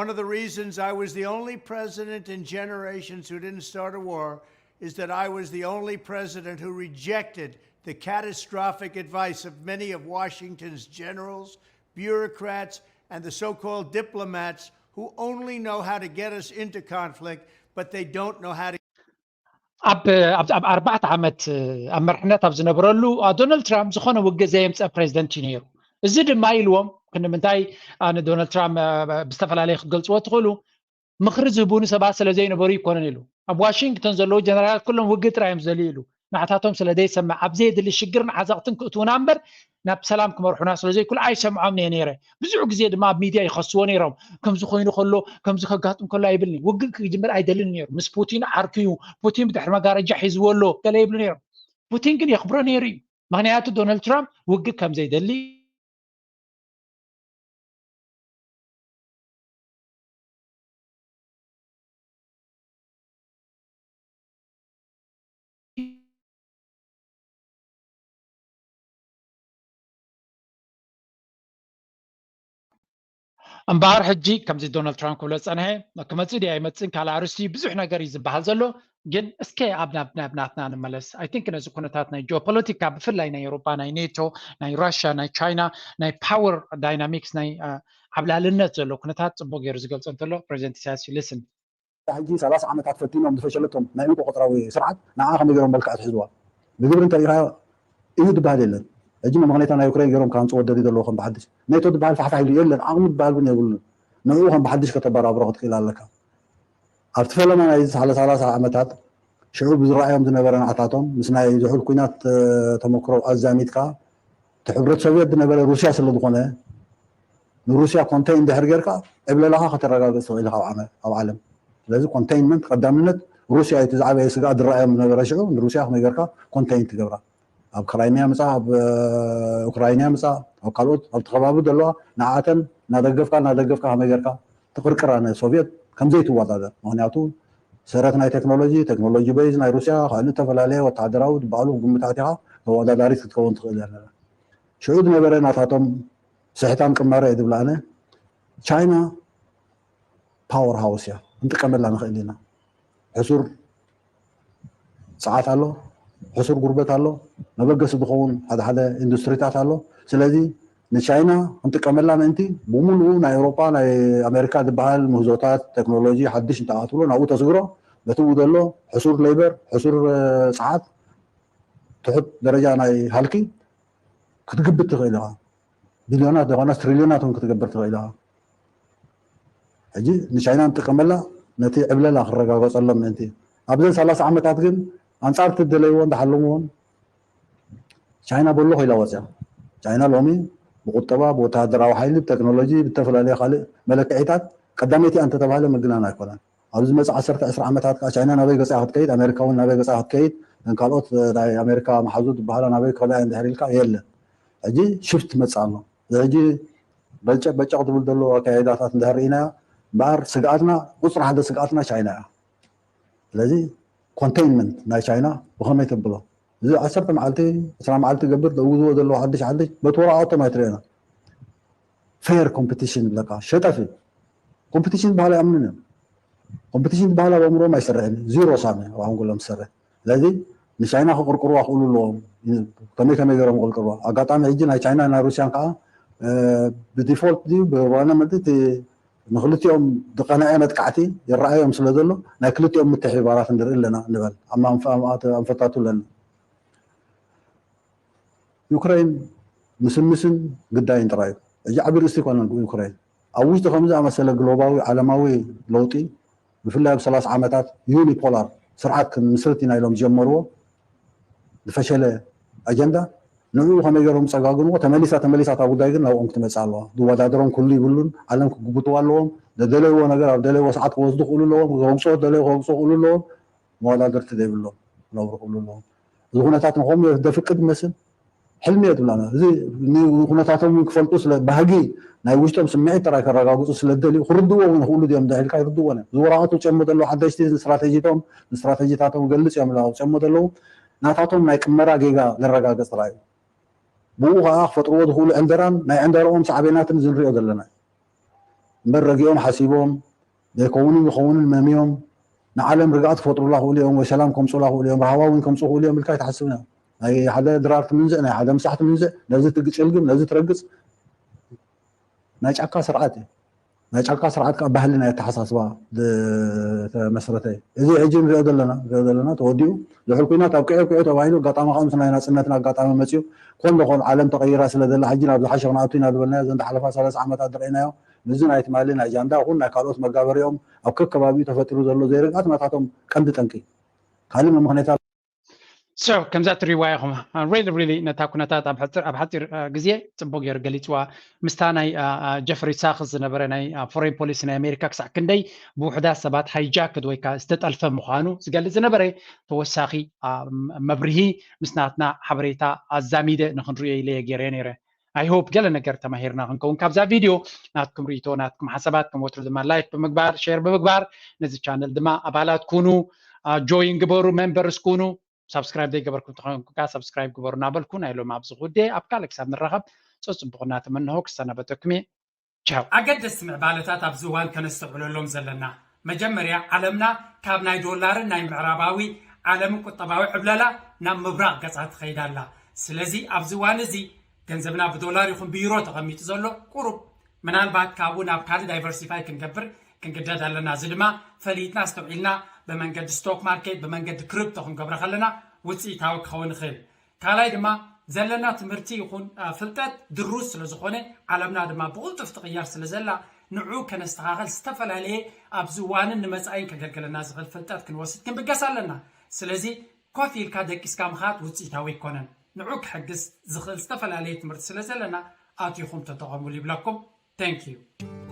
One of the reasons I was the only president in generations who didn't start a war is that I was the only president who rejected the catastrophic advice of many of Washington's generals, bureaucrats, and the so called diplomats who only know how to get us into conflict, but they don't know how to. ኣብ ኣርባዕተ ዓመት ኣብ መርሕነት ኣብ ዝነበረሉ ዶናልድ ትራምፕ ዝኾነ ውግእ ዘየምፀ ፕሬዚደንት እዩ ነይሩ። እዚ ድማ ኢልዎም ክንምንታይ ንዶናልድ ትራምፕ ብዝተፈላለየ ክትገልፅዎ ትኽእሉ ምኽሪ ዝህቡኒ ሰባት ስለ ዘይነበሩ ይኮነን ኢሉ። ኣብ ዋሽንግተን ዘለዉ ጀነራላት ኩሎም ውግእ ጥራይ እዮም ዝደልዩ ኢሉ። ንዓታቶም ስለ ዘይሰምዕ ኣብ ዘየድሊ ሽግርን ዓዘቕትን ክእትውና እምበር ናብ ሰላም ክመርሑና ስለ ዘይክሉ ኣይሰምዖም እየ ነይረ። ብዙሕ ግዜ ድማ ኣብ ሚድያ ይኸስዎ ነይሮም። ከምዚ ኮይኑ ከሎ ከምዚ ከጋጥም ከሎ ኣይብልኒ። ውግእ ክጅምር ኣይደልን ነይሩ። ምስ ፑቲን ዓርኩ እዩ። ፑቲን ብድሕሪ መጋረጃ ሒዝዎ ኣሎ ገለ ይብሉ ነይሮም። ፑቲን ግን የኽብሮ ነይሩ እዩ። ምክንያቱ ዶናልድ ትራምፕ ውግእ ከም ዘይደሊ እምበኣር ሕጂ ከምዚ ዶናልድ ትራምፕ ክብሎ ዝፀንሐ ክመፅእ ድዩ ኣይመፅእን ካልእ ኣርስቲ ብዙሕ ነገር እዩ ዝበሃል ዘሎ። ግን እስከ ኣብ ናብ ናብ ናትና ንመለስ። I think ነዚ ኩነታት ናይ ጂኦፖለቲካ ብፍላይ ናይ ኤውሮጳ፣ ናይ ኔቶ፣ ናይ ራሽያ፣ ናይ ቻይና፣ ናይ ፓወር ዳይናሚክስ ናይ ዓብላልነት ዘሎ ኩነታት ፅቡቅ ገይሩ ዝገልፆ እንተሎ ፕሬዚደንት ኢሳያስ እዩ። Listen. ሕጂ ሰላሳ ዓመታት ፈቲኖም ዝፈሸለቶም ናይ እንኮ ቆፅራዊ ስርዓት ንዓ ከመይ ገይሮም መልክዕ ትሕዝዋ? ብግብሪ እንተሪኢኻዮ እዩ ዝበሃል የለን። ሕጂ መመኽነይታ ናይ ዩክሬን ገይሮም ካምፅዎ ደልዩ ዘለዎ ከም ብሓድሽ ኔቶ ዝበሃል ፋሕፋሕ ኢሉ የለን። ዓቕሚ ዝበሃል እውን የብሉን። ንዕኡ ከም ብሓድሽ ከተበራብሮ ክትክእል ኣለካ። ኣብቲ ፈለማ ናይ ዝሓለ ሰላሳ ዓመታት ሽዑ ብዝረኣዮም ዝነበረ ንዓታቶም ምስ ናይ ዝሑል ኩናት ተመክሮ ኣዛሚድካ እቲ ሕብረት ሶቪየት ዝነበረ ሩስያ ስለ ዝኾነ ንሩስያ ኮንቴይን ድሕር ጌርካ ዕብለላኻ ከተረጋግፅ ትኽእል ኢኻ ኣብ ዓመ- ኣብ ዓለም። ስለዚ ኮንቴይንመንት ቀዳምነት ሩስያ እቲ ዝዓበየ ስግኣት ዝረኣዮም ዝነበረ ሽዑ ንሩስያ ከመይ ጌርካ ኮንቴይን ትገብራ ኣብ ክራይሚያ ምፃ ኣብ ኡክራይንያ ምፃ ኣብ ካልኦት ኣብቲ ከባቢ ዘለዋ ንዓተን እናደገፍካ እናደገፍካ ከመይ ጌርካ ትቕርቅራ ንሶቪየት ከምዘይትወዳደር። ምክንያቱ ሰረት ናይ ቴክኖሎጂ፣ ቴክኖሎጂ በይዝ ናይ ሩስያ፣ ካልእ ዝተፈላለየ ወተሃደራዊ ዝበሃሉ ግምታት ኢኻ፣ ተወዳዳሪት ክትከውን ትኽእል ኣለና። ሽዑ ዝነበረ ናታቶም ስሕታን ቅማረ እየ ዝብል ኣነ። ቻይና ፓወር ሃውስ እያ፣ ክንጥቀመላ ንኽእል ኢና። ሕሱር ጸዓት ኣሎ፣ ሕሱር ጉርበት ኣሎ፣ መበገሲ ዝኸውን ሓደ ሓደ ኢንዱስትሪታት ኣሎ። ስለዚ ንቻይና ክንጥቀመላ ምእንቲ ብምሉኡ ናይ ኤውሮጳ ናይ ኣሜሪካ ዝበሃል ምህዞታት ቴክኖሎጂ ሓድሽ እንተኣትብሎ ናብኡ ተስግሮ፣ በቲ ብኡ ዘሎ ሕሱር ሌበር፣ ሕሱር ጸዓት፣ ትሑት ደረጃ ናይ ሃልኪ ክትግብት ትኽእል ኢኻ። ቢልዮናት ዘይኮነስ ትሪልዮናት እውን ክትገብር ትኽእል ኢኻ። ሕጂ ንቻይና ንጥቀመላ ነቲ ዕብለላ ክረጋገጸሎም ምእንቲ። ኣብዘን ሰላሳ ዓመታት ግን ኣንጻር እቲ ደለይዎ እንዳሓለምዎን ቻይና በሎ ኮይላ ወፅያ። ቻይና ሎሚ ብቁጠባ፣ ብወተሃደራዊ ሓይሊ፣ ብቴክኖሎጂ፣ ብተፈላለየ ካልእ መለክዒታት ቀዳመይቲ እያ እንተተባሃለ ምግናን ኣይኮነን። ኣብዚ መፅእ ዓሰርተ ዕስራ ዓመታት ከዓ ቻይና ናበይ ገፃ ክትከይድ፣ ኣሜሪካ እውን ናበይ ገፃ ክትከይድ፣ እን ካልኦት ናይ ኣሜሪካ መሓዙ ዝበሃላ ናበይ ከዳ እንድሕር ኢልካ የለን። ሕጂ ሽፍት መፅእ ኣሎ። እዚ ሕጂ በጨቅ በጨቅ ዝብል ዘሎ ኣካይዳታት እንድሕር ርኢናዮ እምበኣር ስግኣትና ቁፅሪ ሓደ ስግኣትና ቻይና እያ። ስለዚ ኮንቴይንመንት ናይ ቻይና ብኸመይ ተብሎ? እዚ ዓሰርተ መዓልቲ፣ ዕስራ መዓልቲ ገብር ዘውዝዎ ዘለዉ ሓድሽ ሓድሽ በቲ ወረቓቕቶም ኣይትርእዮና። ፌር ኮምፒቲሽን ይብለካ፣ ሸጠፊ ኮምፒቲሽን ዝበሃል ኣይኣምንን እዮም። ኮምፒቲሽን ዝበሃል ኣብ ኣእምሮም ኣይሰርሕን እዩ። ዚሮ ሳሚ ኣብ ኣንጎሎም ዝሰርሕ። ስለዚ ንቻይና ክቕርቅርዋ ክእሉ ኣለዎም። ከመይ ከመይ ገይሮም ክቕርቅርዋ? ኣጋጣሚ ሕጂ ናይ ቻይና ናይ ሩስያን ከዓ ብዲፎልት ድዩ ብዋና መድቲ ንክልቲኦም ዝቀንዐ መጥቃዕቲ ይረኣዮም ስለ ዘሎ ናይ ክልቲኦም ምትሕብባራት ንርኢ ኣለና ንበል። ኣንፈታቱ ኣለና። ዩክሬን ምስምስን ግዳይን ጥራይ እዩ። ሕጂ ዓቢ ርእስቲ ይኮነን ዩክሬን ኣብ ውሽጢ ከምዚ ኣመሰለ ግሎባዊ ዓለማዊ ለውጢ ብፍላይ ኣብ ሰላሳ ዓመታት ዩኒፖላር ስርዓት ክምስርት ኢና ኢሎም ዝጀመርዎ ዝፈሸለ ኣጀንዳ ንዕኡ ከመይ ገይሮም ዝፀጋግንዎ ተመሊሳ ተመሊሳ እታ ጉዳይ ግን ናብኦም ክትመፅእ ኣለዋ። ዝወዳደሮም ክህሉ ይብሉን። ዓለም ክጉብጥዋ ኣለዎም። ዘደለይዎ ነገር ኣብ ደለይዎ ሰዓት ክወስዱ ክእሉ ኣለዎም። ክወግፅዎ ደለዩ ክወግፅዎ ክእሉ ኣለዎም። መወዳደርቲ ዘይብሎም ክነብሩ ክእሉ ኣለዎም። እዚ ኩነታት ንኸምኡ ዘፍቅድ ይመስል ሕልሚ እየ ትብላና። እዚ ኩነታቶም ክፈልጡ ስለ ባህጊ ናይ ውሽጦም ስምዒት ጥራይ ከረጋግፁ ስለ ዝደልዩ ክርድዎ እውን ክእሉ ድዮም እንዳ ኢልካ ይርድዎን እዮም። ዝወራቐቱ ውፅኦሞ ዘለዉ ሓደሽቲ ስትራቴጂቶም ስትራቴጂታቶም ገልፅ እዮም ዝውፅኦሞ ዘለዉ ናታቶም ናይ ቅመራ ጌጋ ዘረጋግፅ ጥራይ እዩ። ብኡ ከዓ ክፈጥርዎ ዝኽእሉ ዕንደራን ናይ ዕንደርኦም ሳዕቤናትን እዚ ንሪኦ ዘለና እዩ። እምበር ረጊኦም ሓሲቦም ዘይከውንን ዝኸውንን መምዮም ንዓለም ርግኣት ክፈጥሩላ ክእሉ እዮም ወይ ሰላም ከምፅኡላ ክእሉ እዮም ራህዋ እውን ከምፅኡ ክእሉ እዮም ኢልካ ኣይትሓስብን እዮም። ናይ ሓደ ድራር ትምንዝዕ ናይ ሓደ ምሳሕ ትምንዝዕ ነዚ ትግጭልግም ነዚ ትረግፅ ናይ ጫካ ስርዓት እዩ። ናይ ጫካ ስርዓት ከዓ ባህሊ ናይ ኣተሓሳስባ ዝተመስረተ እዩ። እዚ ሕጂ ንሪኦ ዘለና ንሪኦ ዘለና ተወዲኡ ዝሑል ኩናት ኣብ ቅዑ ቅዑ ተባሂሉ ኣጋጣሚ ከዓ ምስ ናይ ናፅነትን ኣጋጣሚ መፅኡ ኮን ዶ ኮን ዓለም ተቐይራ ስለ ዘላ ሕጂ ናብ ዝሓሸ ክንኣቱ ኢና ዝበልናዮ እዘን ዝሓለፋ ሰላሳ ዓመታት ዝረእናዮ ምስዚ ናይ ትማሊ ናይ ጃንዳ ይኹን ናይ ካልኦት መጋበሪኦም ኣብ ከከባቢኡ ተፈጢሩ ዘሎ ዘይርግኣት ናታቶም ቀንዲ ጠንቂ ካልእ መምኽኔታ So ከምዛ ትሪዋ ኢኹም really really ነታ ኩነታት ኣብ ሓፂር ኣብ ሓፂር ግዜ ፅቡቅ ገይሩ ገሊፅዋ ምስታ ናይ ጀፍሪ ሳክስ ዝነበረ ናይ ፎሬን ፖሊሲ ናይ ኣሜሪካ ክሳዕ ክንደይ ብውሕዳት ሰባት ሃይጃክድ ወይ ከዓ ዝተጠልፈ ምዃኑ ዝገልፅ ዝነበረ ተወሳኺ መብርሂ ምስ ናትና ሓበሬታ ኣዛሚደ ንክንሪኦ ኢለ እየ ገይረ ነይረ I hope ገለ ነገር ተማሂርና ክንከውን ካብዛ ቪድዮ ናትኩም ርእይቶ ናትኩም ሓሳባት ከም ወትሩ ድማ ላይክ ብምግባር ሼር ብምግባር ነዚ ቻነል ድማ ኣባላት ኩኑ ጆይን ግበሩ ሜምበርስ ኩኑ ሳብስክራይብ ዘይገበርኩም ተኾንኩም ከዓ ሳብስክራይብ ግበሩ እናበልኩ ናይ ሎም ኣብዚ ጉዴ ኣብ ካልእ ክሳብ ንራኸብ ፀፅቡቕ እናተመነሆ ክሰናበተኩም እየ ቻው ኣገደስቲ ምዕባለታት ኣብዚ እዋን ከነስተውዕለሎም ዘለና መጀመርያ ዓለምና ካብ ናይ ዶላርን ናይ ምዕራባዊ ዓለምን ቁጠባዊ ዕብለላ ናብ ምብራቕ ገፃ ትኸይድ ኣላ ስለዚ ኣብዚ እዋን እዚ ገንዘብና ብዶላር ይኹን ብዩሮ ተቐሚጡ ዘሎ ቁሩብ ምናልባት ካብኡ ናብ ካልእ ዳይቨርሲፋይ ክንገብር ክንግደድ ኣለና እዚ ድማ ፈሊጥና ኣስተውዒልና ብመንገዲ ስቶክ ማርኬት ብመንገዲ ክሪፕቶ ክንገብሮ ከለና ውፅኢታዊ ክኸውን ይኽእል ካልኣይ ድማ ዘለና ትምህርቲ ይኹን ፍልጠት ድሩዝ ስለ ዝኾነ ዓለምና ድማ ብቕልጡፍ ትቕየር ስለ ዘላ ንዑ ከነስተኻኸል ዝተፈላለየ ኣብዚ እዋንን ንመፃኢን ከገልግለና ዝኽእል ፍልጠት ክንወስድ ክንብገስ ኣለና ስለዚ ኮፍ ኢልካ ደቂስካ ምኻድ ውፅኢታዊ ኣይኮነን ንዑ ክሕግዝ ዝኽእል ዝተፈላለየ ትምህርቲ ስለ ዘለና ኣቲኹም ተጠቐሙሉ ይብለኩም Thank you.